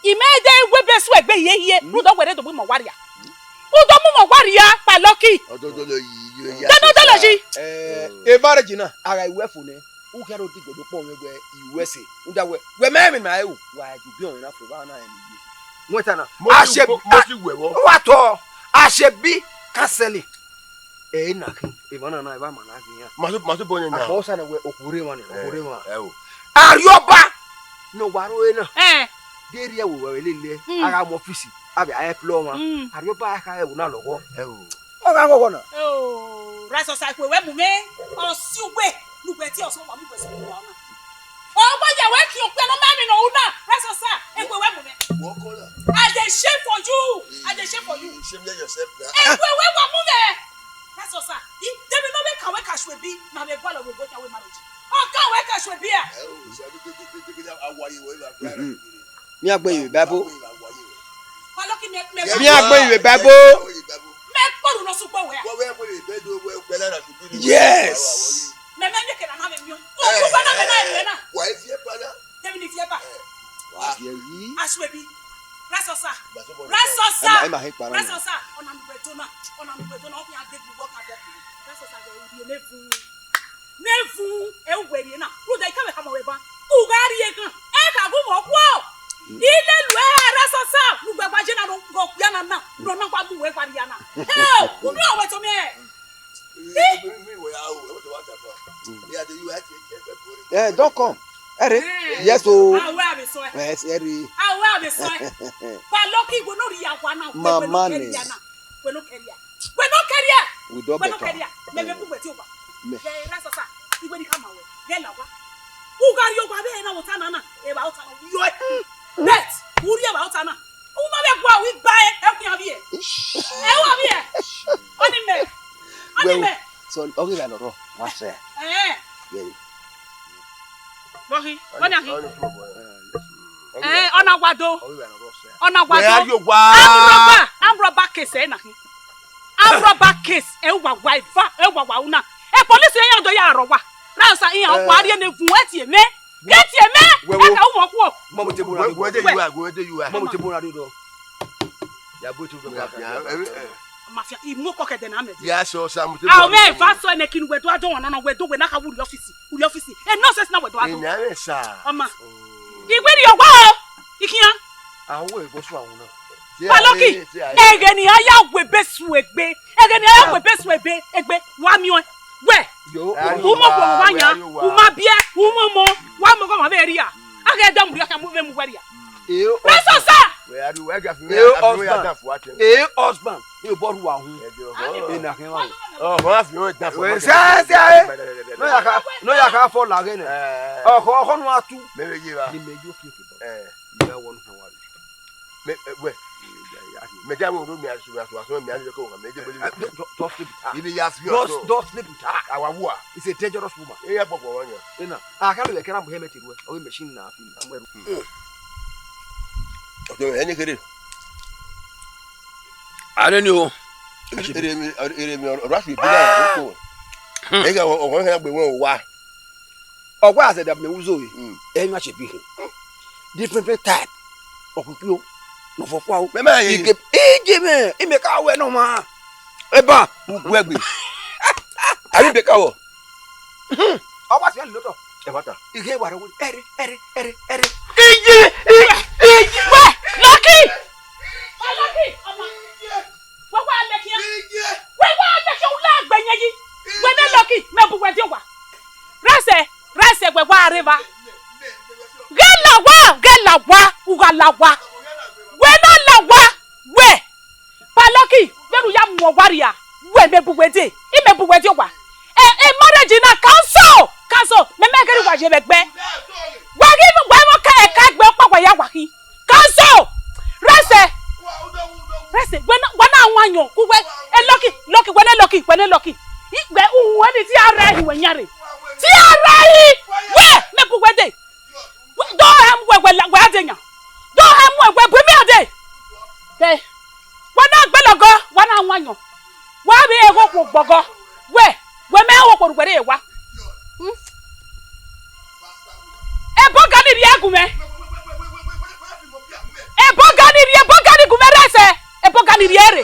I ma ẹdẹ wẹ bẹ su ẹgbe hie hie, rhunmwuda wẹ rre do gbe imẹ wa ria. U do mu mwẹ ọgua rhia, Palọki. Ọ do dolo yi, yi, yi. Dọnọ dọlọ yi. Eh, e marriage na, a gha ru ẹfo nẹ, u khian rhie odibo do kpọ mwẹ wẹ i ru ẹse. U da wẹ, wẹ mẹ emwi ma ru, wa ju bi ọmwa na fo, evba na rẹn ye. Wẹ ta na. Mo ti, Ashe, mo, mo ti wẹ vbọ. Wa tọ, Ashebi counseling. Ẹ na khin, emwa na na, evba ma na ghi yan. Ma so, ma so bọ yẹn na. Akpọ sa na wẹ okhure emwa ni, eh, okhure emwa. Ẹ o. Arriọba, ne ọ wa ro ẹre na. Eh. De rhie ẹvbo wẹ lele, mm, a gha mu ọfisi, a vbe a employ ọmwa. Mm. Arriọba a kha ẹvbo na lọghọ. Ẹ o. Ọ gha ghọghọ na. Oh, Rasosa, ikhuo wẹ mu mwẹ, ọ si uwẹ, ne uwẹ tie ọsọ, wa mu uwẹ sẹ uwa na. Ọ gba ya wẹ khian okpia ne ọ ma emwi ne ọ ru na, Rasosa, ikhuo wẹ mu mwẹ. Wọ kọ na. I dey shame for you. I dey shame for you. Shame yourself now. Ikhuo wẹ wa mu mwẹ. Rasosa, i, de vbe ne ọ vbe ka wẹ ka Ashebi, na vbe gualọ vbe obọ khian wẹ marriage. Ọ ka wẹ ka Ashebi a. Ẹ o, sẹ, de, de, de, de, de, awaye wẹ la. Mhm. Mẹ a gbe you Bible. Palọki mẹ, mẹ, mẹ a gbe you Bible. Mẹ kpọru nọ sukpọ wẹ a. Yes. Mẹ, mẹ, mẹ kẹrẹ na mẹ miọ. Ọkpọkpọ na mẹ na mẹ na. Wa e fi ẹba na. Dẹmini fi ẹba. Wa fi ẹyi. Ashebi. Rasosa. Rasosa. Ẹ ma, ẹ ma he kpara na. Rasosa. Ọna mu wẹ do na. Ọna mu wẹ do na. Ọ khian de gbogbo ọka bọ. Rasosa vbe rie ne vun. Ne vun, ẹ u wẹ rrie na. Rhunmwuda I ka vbe khama ruẹ ban. U gha rrie eghan. Ẹ ka gu mwẹ ọkhuọ. I lele uẹ Rasosa. Ne ugbẹgba ye na ne ọ gha okpia na na. Ne ọ na gba mu wẹ gba rria na. Hell, u miẹn ọmwẹ to miẹn. Eh, don't come. Ẹre. Eh. Yes o. Awẹ avbe sọe. Yes, ẹre. Awẹ avbe sọe. Palọki, wẹ ne ọ rhie awa na, wẹ ne ọ kẹria na. Wẹ ne ọ kẹria. Wẹ ne ọ kẹria. We don better. Wẹ ne ọ kẹria. Mẹ, mẹ bu wẹ tie owa. Mẹ. Ghẹ Rasosa, I wẹ ne I khama ruẹ. Ghẹ la owa. U gha rrie owa vbe na vbe ota na na. Evba ota na. Yo. Bet. U rrie evba ota na. U ma vbe gua, u gba e, ẹ khian vbiẹ. Ẹ wa vbiẹ. Ọni mẹ. Ọni mẹ. So, ọ ghi gha nọ rọ, ma sẹ. Eh. Yeah. Vbọ khin? Ọni akhin? Eh, ọna wa do. Ọna wa do. Wẹ a yo wa. Armed robber, armed robber case ẹ na khin. Armed robber case, ẹ wa wa eva, ẹ wa wa una. E police iran do ya rọ wa. Rasosa iran wa rrie ne vun ẹ tie mẹ. Get your man. Wẹ wo. Ẹ ka u mọ khuo. Mọ mo te bo na do. Wẹ de yu a, wẹ de yu a. Mọ mo te bo na do. Ya bo tu do ka. Mafia, I mu kọ kẹdẹ na mẹ. Ya so sa mo te bo. A o mẹ va so ne kinu wẹ do a do wan na wẹ do wẹ na ka wu ri ọfisi, wu ri ọfisi. E nonsense na wẹ do a do. Ina re sa. Ọma. Iwe ri ọwa o. Ikian. A wo e bo so awun na. Palọki. Ẹghẹ ne a ya wẹ ebe su egbe. Ẹghẹ ne a ya wẹ ebe su ebe, egbe, wa miẹn ọẹn. Wẹ, u mọ wẹ wa yan, u ma biẹ, u mọ mọ, wa mọ gọ ma vbe rria. A ghẹ da mu rria khian mu vbe mu wẹ rria. Rasosa. Wẹ a ru wẹ ga fi wẹ a fi wẹ ya da fu ate. Eh, husband, e bọ ru wa hu. E na khin wa. Oh, wa fi wẹ da fu. Wẹ sa sa e. No ya ka, no ya ka fọ la ghe nẹ. Eh. Ọkhọ, ọkhọ nu a tu. Me vbe ye wa. Ni me yo keke. Eh. Iye wọ nu khan wa re. Me, eh, wẹ. Mẹ dia wẹ oro mi asu asu asu mi asu ko me je boli. Don't, don't sleep with her. Ibi ya fi. Don't, don't sleep with her. Awa wua. It's a dangerous woman. E ya gbọgbọ wọn yan. Ena, a ka lele kẹra mu helmet ruẹ. Ọ ghi machine na fi na mu ẹru. Ọjọ ẹni kere. Ane ni o. Ere mi, ere mi ọrọ asu ibi na ko. E ga ọgọ na gbe wọn wa. Ọ wa zẹ da mẹ uzo e. Mm. Ẹ ma che bi hin. Different, different type. Ọkpikpio. Nọ fọ kua o. Mẹ ma ye. Ige, ige mẹ, ime ka wẹ nọ ma. Eba. Ugbẹgbe. Ari be ka wọ. Ọ wa si lotọ. Ẹ bata. Ige wa rẹ wo. Ẹre, ẹre, ẹre, ẹre. Ige, ige, ige. Wẹ, Lucky. Wẹ, Lucky. Ọmọ. Wẹ wa lẹ khian. Wẹ wa lẹ khian, u la gbe yẹn yi. Wẹ ne Lucky, mẹ bu wẹ die owa. Rẹsẹ, rẹsẹ, wẹ wa rre evba. Ghẹ la owa, ghẹ la owa, u gha la owa. Wẹ na la owa, wẹ. Pa Lucky, vbene u ya mu owa rria, wẹ mẹ bu wẹ die, I mẹ bu wẹ die owa. E, e marriage na cancel, cancel, mẹ mẹ ghe ne wa ye vbe ẹgbẹ. Wa ghi, wa mọ ka ẹka egbe ọkpa wa ya wa khin. Cancel! Rẹsẹ! Rẹsẹ, wẹ na, wẹ na wan yọn, ku wẹ, e Lucky, Lucky, wẹ ne Lucky, wẹ ne Lucky. I, wẹ, u, wẹ ni ti a rẹ hi wẹ yan re. Ti a rẹ hi! Wẹ, mẹ bu wẹ dee. Wẹ, do hẹ mu wẹ, wẹ la, wẹ a dee yan. Do hẹ mu wẹ, wẹ bu mi a dee. Kẹ, wẹ na gbe lọgọ, wẹ na wan yọn. Wẹ a vbe ẹghẹ okhuo gbọgọ. Wẹ, wẹ mẹ ẹghẹ okhuo ru wẹ re wa. Hmm? Ebo gani rhie gu mwẹ. Ebo gani rhie, ebo gani gu mwẹ rẹsẹ. Ebo gani rhie re.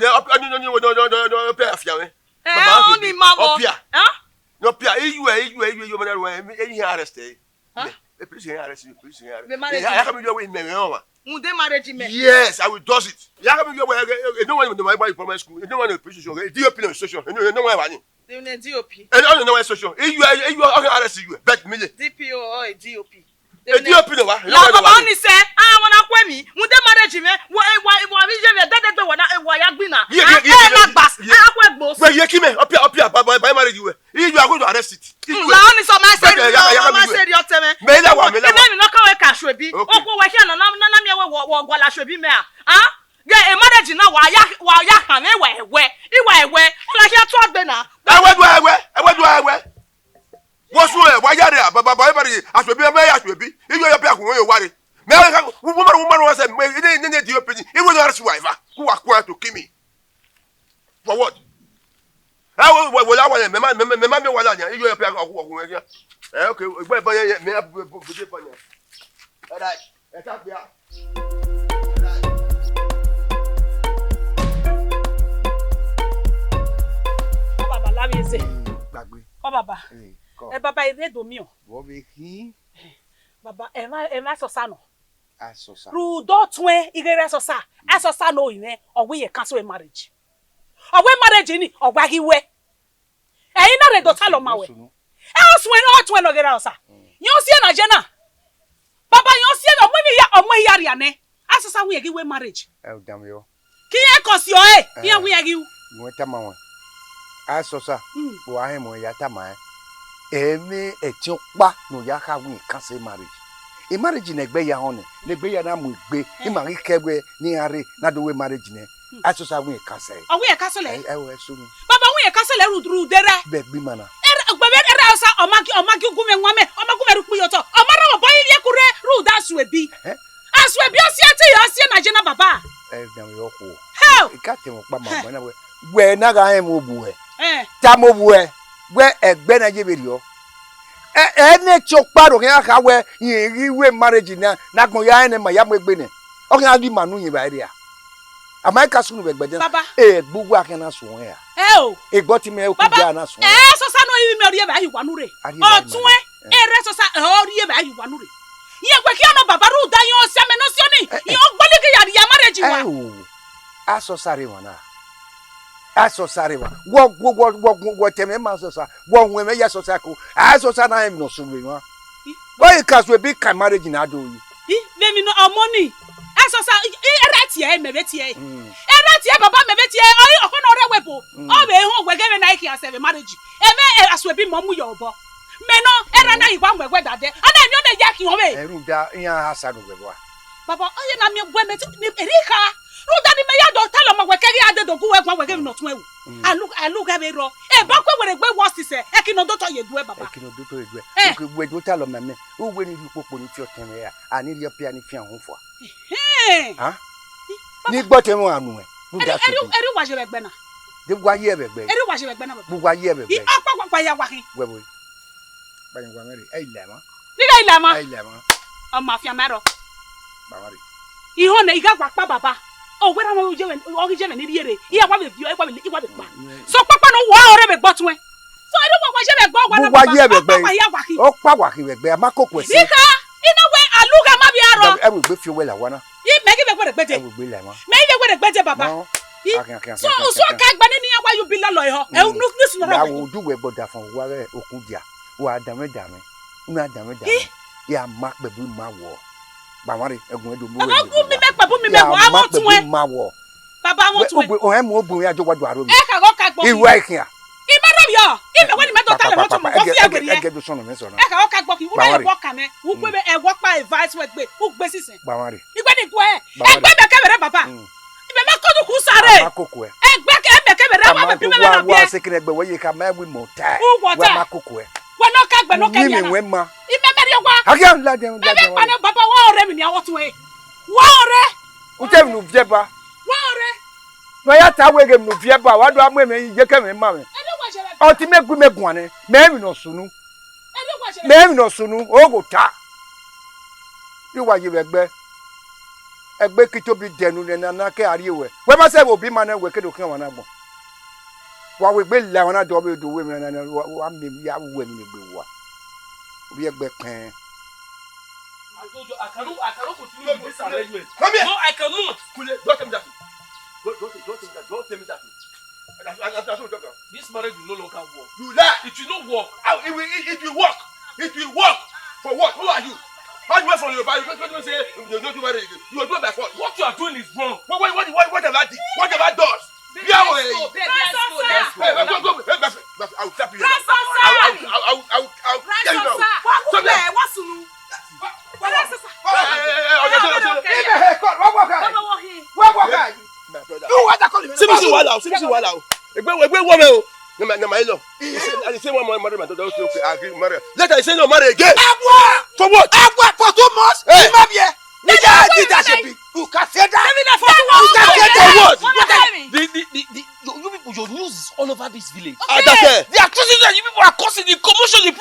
Ẹdẹ, ọpia, ọni, ọni, ọni, ọni, ọni, ọpia ya fian mwẹ. Eh, Baba, ọni ma vọ? Ọpia. Huh? Ne ọpia, iyuẹ, iyuẹ, iyuẹ, iyuẹ, ọmọ na ruẹ, e, e, iran arrest ẹre. Huh? Mẹ, e police iran arrest you, police iran arrest. Vbe marriage. Ya, ya, come you win me, me, ọmọ. Mu de marriage mẹ. Yes, I will do it. Ya, come you win, e, e, no one in my primary school. E no one in the police station. E D O P in the station. E no, e no one in the. They will D O P. E no, no one in the station. Iyuẹ, iyuẹ, ọghe arrest iyuẹ. Bet me ye. D P O or a D O P. E D O P ne wa, e no one in the. La baba, ọni sẹ, ah, wọn na kue mi. Mu de marriage mẹ. Wa, wa, wa, mi ye vbe dede gbe wa na, wa ya gbina. Ye, ye, ye, ah, ye, na gbas, ye. Ah, kue gbos. Wẹ ye ki mẹ, ọpia, ọpia, ba, ba, ba marriage wẹ. Iyuẹ, I go to arrest it. Iyuẹ. La ọni sọ ma sẹ, ya, ya, ya, ma sẹ ri ọtẹn mwẹ. Mẹ i la wa, mẹ i la wa. Ime mi nọ ka wẹ ka suebi. Okay. Okhuo wẹ khian nọ, na, na, na miẹn wẹ wọ, wọ, wọ la suebi mẹ a. Ah? Ghe e marriage na wa ya, wa ya khan mwẹ, wa ẹwẹ. I wa ẹwẹ. Ọ la khian tuẹ gbe na. Ẹwẹ du ẹwẹ, ẹwẹ du ẹwẹ. Wọ sunu ẹ, wa ya rre a, ba, ba, ba, everybody, asuebi, mẹ ya suebi. Iyuẹ ya pia kun yo wa re. Mẹ ya ka, wo, wo ma, wo ma, wo ma sẹ, mẹ, ne, ne, ne D O P ni. Iwe na arrest wa eva. Ku wa ku to kill me. For what? Ẹ wo, wo, wo la wa yẹn, mẹ ma, mẹ, mẹ, mẹ ma miẹn wa la yan, iyuẹ ya pia ọkhu, ọkhu yẹn khian. Ẹ, okay, egbe ẹbọ yẹn, mẹ ya bu, bu, bu, bu, bu, all right, ẹ ta gbia. All right. Ọ baba, la vbe eze. Gbagbe. Ọ baba. Ẹ, kọ. Ẹ baba, ẹ rre do miẹn. Vbọ vbe khin? Baba, ẹ mwa, ẹ mwa Asọsa nọ. Asọsa. Rhunmwuda ọtuẹn ighẹ rre Asọsa. Asọsa ne orinmwẹ, ọ wẹ iran cancel marriage. Ọ wẹ marriage ni, ọ wa ghi wẹ. Ẹ i na rre do talọ ma wẹ. Ẹ o suẹn, ọ tuẹn nọ ghe rre Asọsa. Yẹn ọ si ẹe na ye na. Baba, yẹn ọ si ẹe na, ọ mu emwi hia, ọ mu ehia ria nẹ. Asọsa wẹ iran ghi wẹ marriage. Ẹ o dan vbe ọ. Ke iran kọ si ọre, iran wẹ iran ghi ru. Wẹ tama wẹ. Asọsa, hmm, wa hẹn mu ya tama ẹn. Ẹmwẹ ẹtin ọkpa ne ọ ya kha wẹ iran cancel marriage. E marriage ne egbe ya họn nẹ, ne egbe ya na mu egbe, ima ghi kẹ wẹ ne iran rre na do wẹ marriage nẹ. Asọsa wẹ iran cancel. Ọ wẹ iran cancel? Ẹ, ẹ, ẹ, sunu. Baba, ọ wẹ iran cancel rhunmwuda erha. Vbe egbe ima na. Erha, egbe vbe erha Asọsa, ọ ma gi, ọ ma gi ugun mwẹ wan mẹ, ọ ma gu mwẹ rre ukpo iyotọ. Ọ ma rre obọ ivie ku rre rhunmwuda asuebi. Ẹ? Asuebi ọ si ẹtin, ọ si ẹe na ye na, baba. Ẹ, dan vbe ọ khuo. Hell! I ka tẹ mwẹ ọkpa ma gbẹn na wẹ. Wẹ na gha rẹn mu obuẹ. Eh. Tama obuẹ. Wẹ egbe na ye vberriọ. Ẹ, ẹ ne ẹtin ọkpa rhọ khian kha wẹ, irẹn ghi wẹ marriage na, ne agbọn ya rẹn nẹ ma ya mu egbe nẹ. Ọ khian ghi ma nu yin vba erria. A ma ka sunu vbe ẹgbẹ dẹ. Baba. Egbe uwa khian na suẹn ra. Ẹ o. Egbe ọtẹn mwẹ okun dia na suẹn. Ẹ, Asọsa ne ọ rinmwẹ ọ rhie vbe a hi wa nu rre. A rhie vbe a hi ma. Ọtuẹn, erha Asọsa, ọ rhie vbe a hi wa nu rre. Yẹn wẹ khian nọ baba rhunmwuda yẹn ọ si amẹ ne ọ si ọnii, yẹn ọ gbọlọ ghi ya rhie marriage wa. Ẹ o. Asọsa rre emwa na. Asọsa rre emwa. Wọ, wọ, wọ, wọ, wọ tẹ mwẹ ma Asọsa. Wọ wọn mwẹ ya Asọsa ko. Asọsa na rẹn emwi ne ọ sunu emwa. Why you can so big can marriage na do you? I, vbe emwi ne ọmọ ni. Asọsa, i, i, erha tie ẹre, mẹ vbe tie ẹre. Mm. Erha tie ẹre, baba, mẹ vbe tie ẹre. Ọ, ọkọ na ọ rre ẹvbo ebo. Mm. Ọ vbe họn wẹ ghẹ vbe na i khian sẹ vbe marriage. Ẹmwẹ, ẹ, asuebi mọ mu yọ obọ. Mẹ nọ, erha na ghi wa mu ẹwẹ dade. A na emwi ọnii ya khian ọvbe. Ẹ rhunmwuda, iran a sa nu vbe ẹvbo a. Baba, ọ ye na miẹn wẹ mẹ te, ni, erha kha. Rhunmwuda ni mẹ ya do talọ ma wẹ kẹ ghi a de do gu wẹ guan wẹ ghẹ emwi ne ọ tuẹn ru. Mm. A lu, a lu ghẹ vbe rrọọ. Eba ku werriegbe wọ sisẹ, ẹki ne ọ do tọ ye duẹ, baba. Ẹki ne ọ do tọ ye duẹ. Eh. Oke, wẹ do talọ ma mẹ. Uwẹ ni rhie ukpokpo ni fi ọtẹn mwẹ ra, a ni rhie ọpia ni fi ahun fua. Ehẹn. Ha? Baba. Ni gbe ọtẹn mwẹ ra nuẹn. Rhunmwuda asuebi. Erha wa ye vbe ẹgbẹ na. De wa ye vbe ẹgbẹ. Erha wa ye vbe ẹgbẹ na, baba. Bu wa ye vbe ẹgbẹ. I ọkpa wa, wa ya wa khin. Wẹ vbe. Kpayan wa mwẹ rre, ẹ i la emwa. Ni ghẹ i la emwa. Ẹ i la emwa. Ọ ma fian ma rrọọ. Kpa emwa rre. I họn nẹ, I gha wa kpa baba. Ọ wẹ ra mwẹ ye vbe, ọ ghi ye vbe ne I rhie rre. I gha wa vbe viọ, I wa vbe, I wa vbe kpa. Mm. So kpakpa ne ọ wa ọre vbe gbe ọtuẹn. So, erha wa, wa ye vbe ẹgbẹ, wa na wa ye vbe ẹgbẹ. Wa ya wa khin. Ọ kpa wa khin vbe ẹgbẹ, a ma koko ẹse. Ika, I na wẹ a lu ghẹ ma vbe arọ. Ẹ vbe egbe fi owẹ la wa na. I mẹ ghi vbe werriegbe dee. Ẹ vbe egbe la emwa. Mẹ ghi vbe werriegbe dee, baba. Mọ. I, akian, akian, so, akian, so akian. Ka egbe ni iran wa yu bi lọlọ ehọ. Ẹ, mm, unu, ni sunu rọ. Ya wẹ. Wo du wẹ gbọdafọn wa ghẹ okun dia. Wa danmwẹ danmwẹ. Unu a danmwẹ danmwẹ. I? Ya ma kpẹbu ma wọ. Ba mwa rre, ẹgun ẹdo mu. Ọgọ gu mi mẹ kpẹbu mi mẹ wọ, a ma tun ẹ. Ya ma kpẹbu ma wọ. Baba, a ma tun ẹ. Wẹ, ogbe, ọhẹn mu ogbe, ya jọ wa do aro mi. Ẹ ka gọ ka gbọ. Iwe a khian. I ma rọ Yo, imẹ wẹ ne imẹ do ta lẹ mọtọ mu, wọ fi ẹgbe riẹ. Ẹgẹ do sọnọ mẹ sọnọ. Ẹ ka wọ ka gbọ ki, wẹ na ẹwọ ka mẹ, u gbe ẹwọ kpa advice wẹ gbe, u gbe sisẹ. Gba mwa rre. Igbe ni guẹ, egbe mẹ kẹvbe rẹ baba. Imẹ ma kodu ku sare. A ma koko ẹ. Egbe kẹ mẹ kẹvbe rẹ wa mẹ bi mẹ na biẹ. Wa se kene egbe wẹ ye ka ma wi mo ta. U wọ ta. Wa ma koko ẹ. Wẹ nọ ka gbe nọ kẹ ni. Ni mi wẹ ma. Imẹ mẹ rhie wa. Agia la de la de. Ẹmẹ pa ne baba wa ọre mi ni awọ tun e. Wa ọre. U te mi nu viẹ ba. Wa ọre. Nọ ya ta wẹ ghe mi nu viẹ ba, wa do a mu emwi ye kẹ mẹ ma mẹ. Ẹdẹ wa jẹrẹ. Ọtẹn mẹ gu mẹ guan nẹ, mẹ emwi nọ sunu. Mẹ emwi nọ sunu, ogho ta. Yu wa ye vbe ẹgbẹ. Ẹgbẹ Kitobi dẹnu nẹ na na ke a rrie wẹ. Wẹ ma sẹ vbe obi ma nẹ wẹ ke do khian ọmwa na agbọn. Wa wegbe la ọmwa na dọ vbe do wẹ emwi na na wa miẹn ya ru emwi ne egbe wa. Ovbi ẹgbẹ kpẹn. I told you, I cannot, I cannot continue with this arrangement. Come here. No, I cannot. Kule, don't tell me that. Don't, don't, don't tell me that. Don't tell me that. That's, that's, that's what I'm talking about. This marriage will no longer work. You lie. It will not work. How it will, it, it will work. It will work. For what? Who are you? How do you went from Yoruba? You don't, don't say you don't do marriage again. You will do it by force. What you are doing is wrong. What, what, what, what, what have I did? What have I done? Babe, let's go. Babe, let's go. Let's go. Hey, go, go, go. Hey, my friend, my friend, I will slap you. Princess, I will, I will, I will, I will, I will, I will tear you down. Princess, come here. What's new? Princess. Hey, hey, hey, hey, okay, okay, okay. Hey, hey, hey, come, what, what, what? Baba, what he? What, what, what? My brother. You want to call him? See me, see wahala o, see me, see wahala o. Egbe, egbe wo me o. Na my, na my in-law. He say, he say one more marry my daughter. Okay, okay, I agree, marry. Later, he say no marry again. Agua! For what? Agua for two months. Hey. He might be here. Nigga, I did that shit. You can say that. Tell me that for two months. You can say that. For what? What? What? The, the, the, the, you, you people, your news is all over this village. Ah, that's it. The atrocities that you people are causing, the commotion you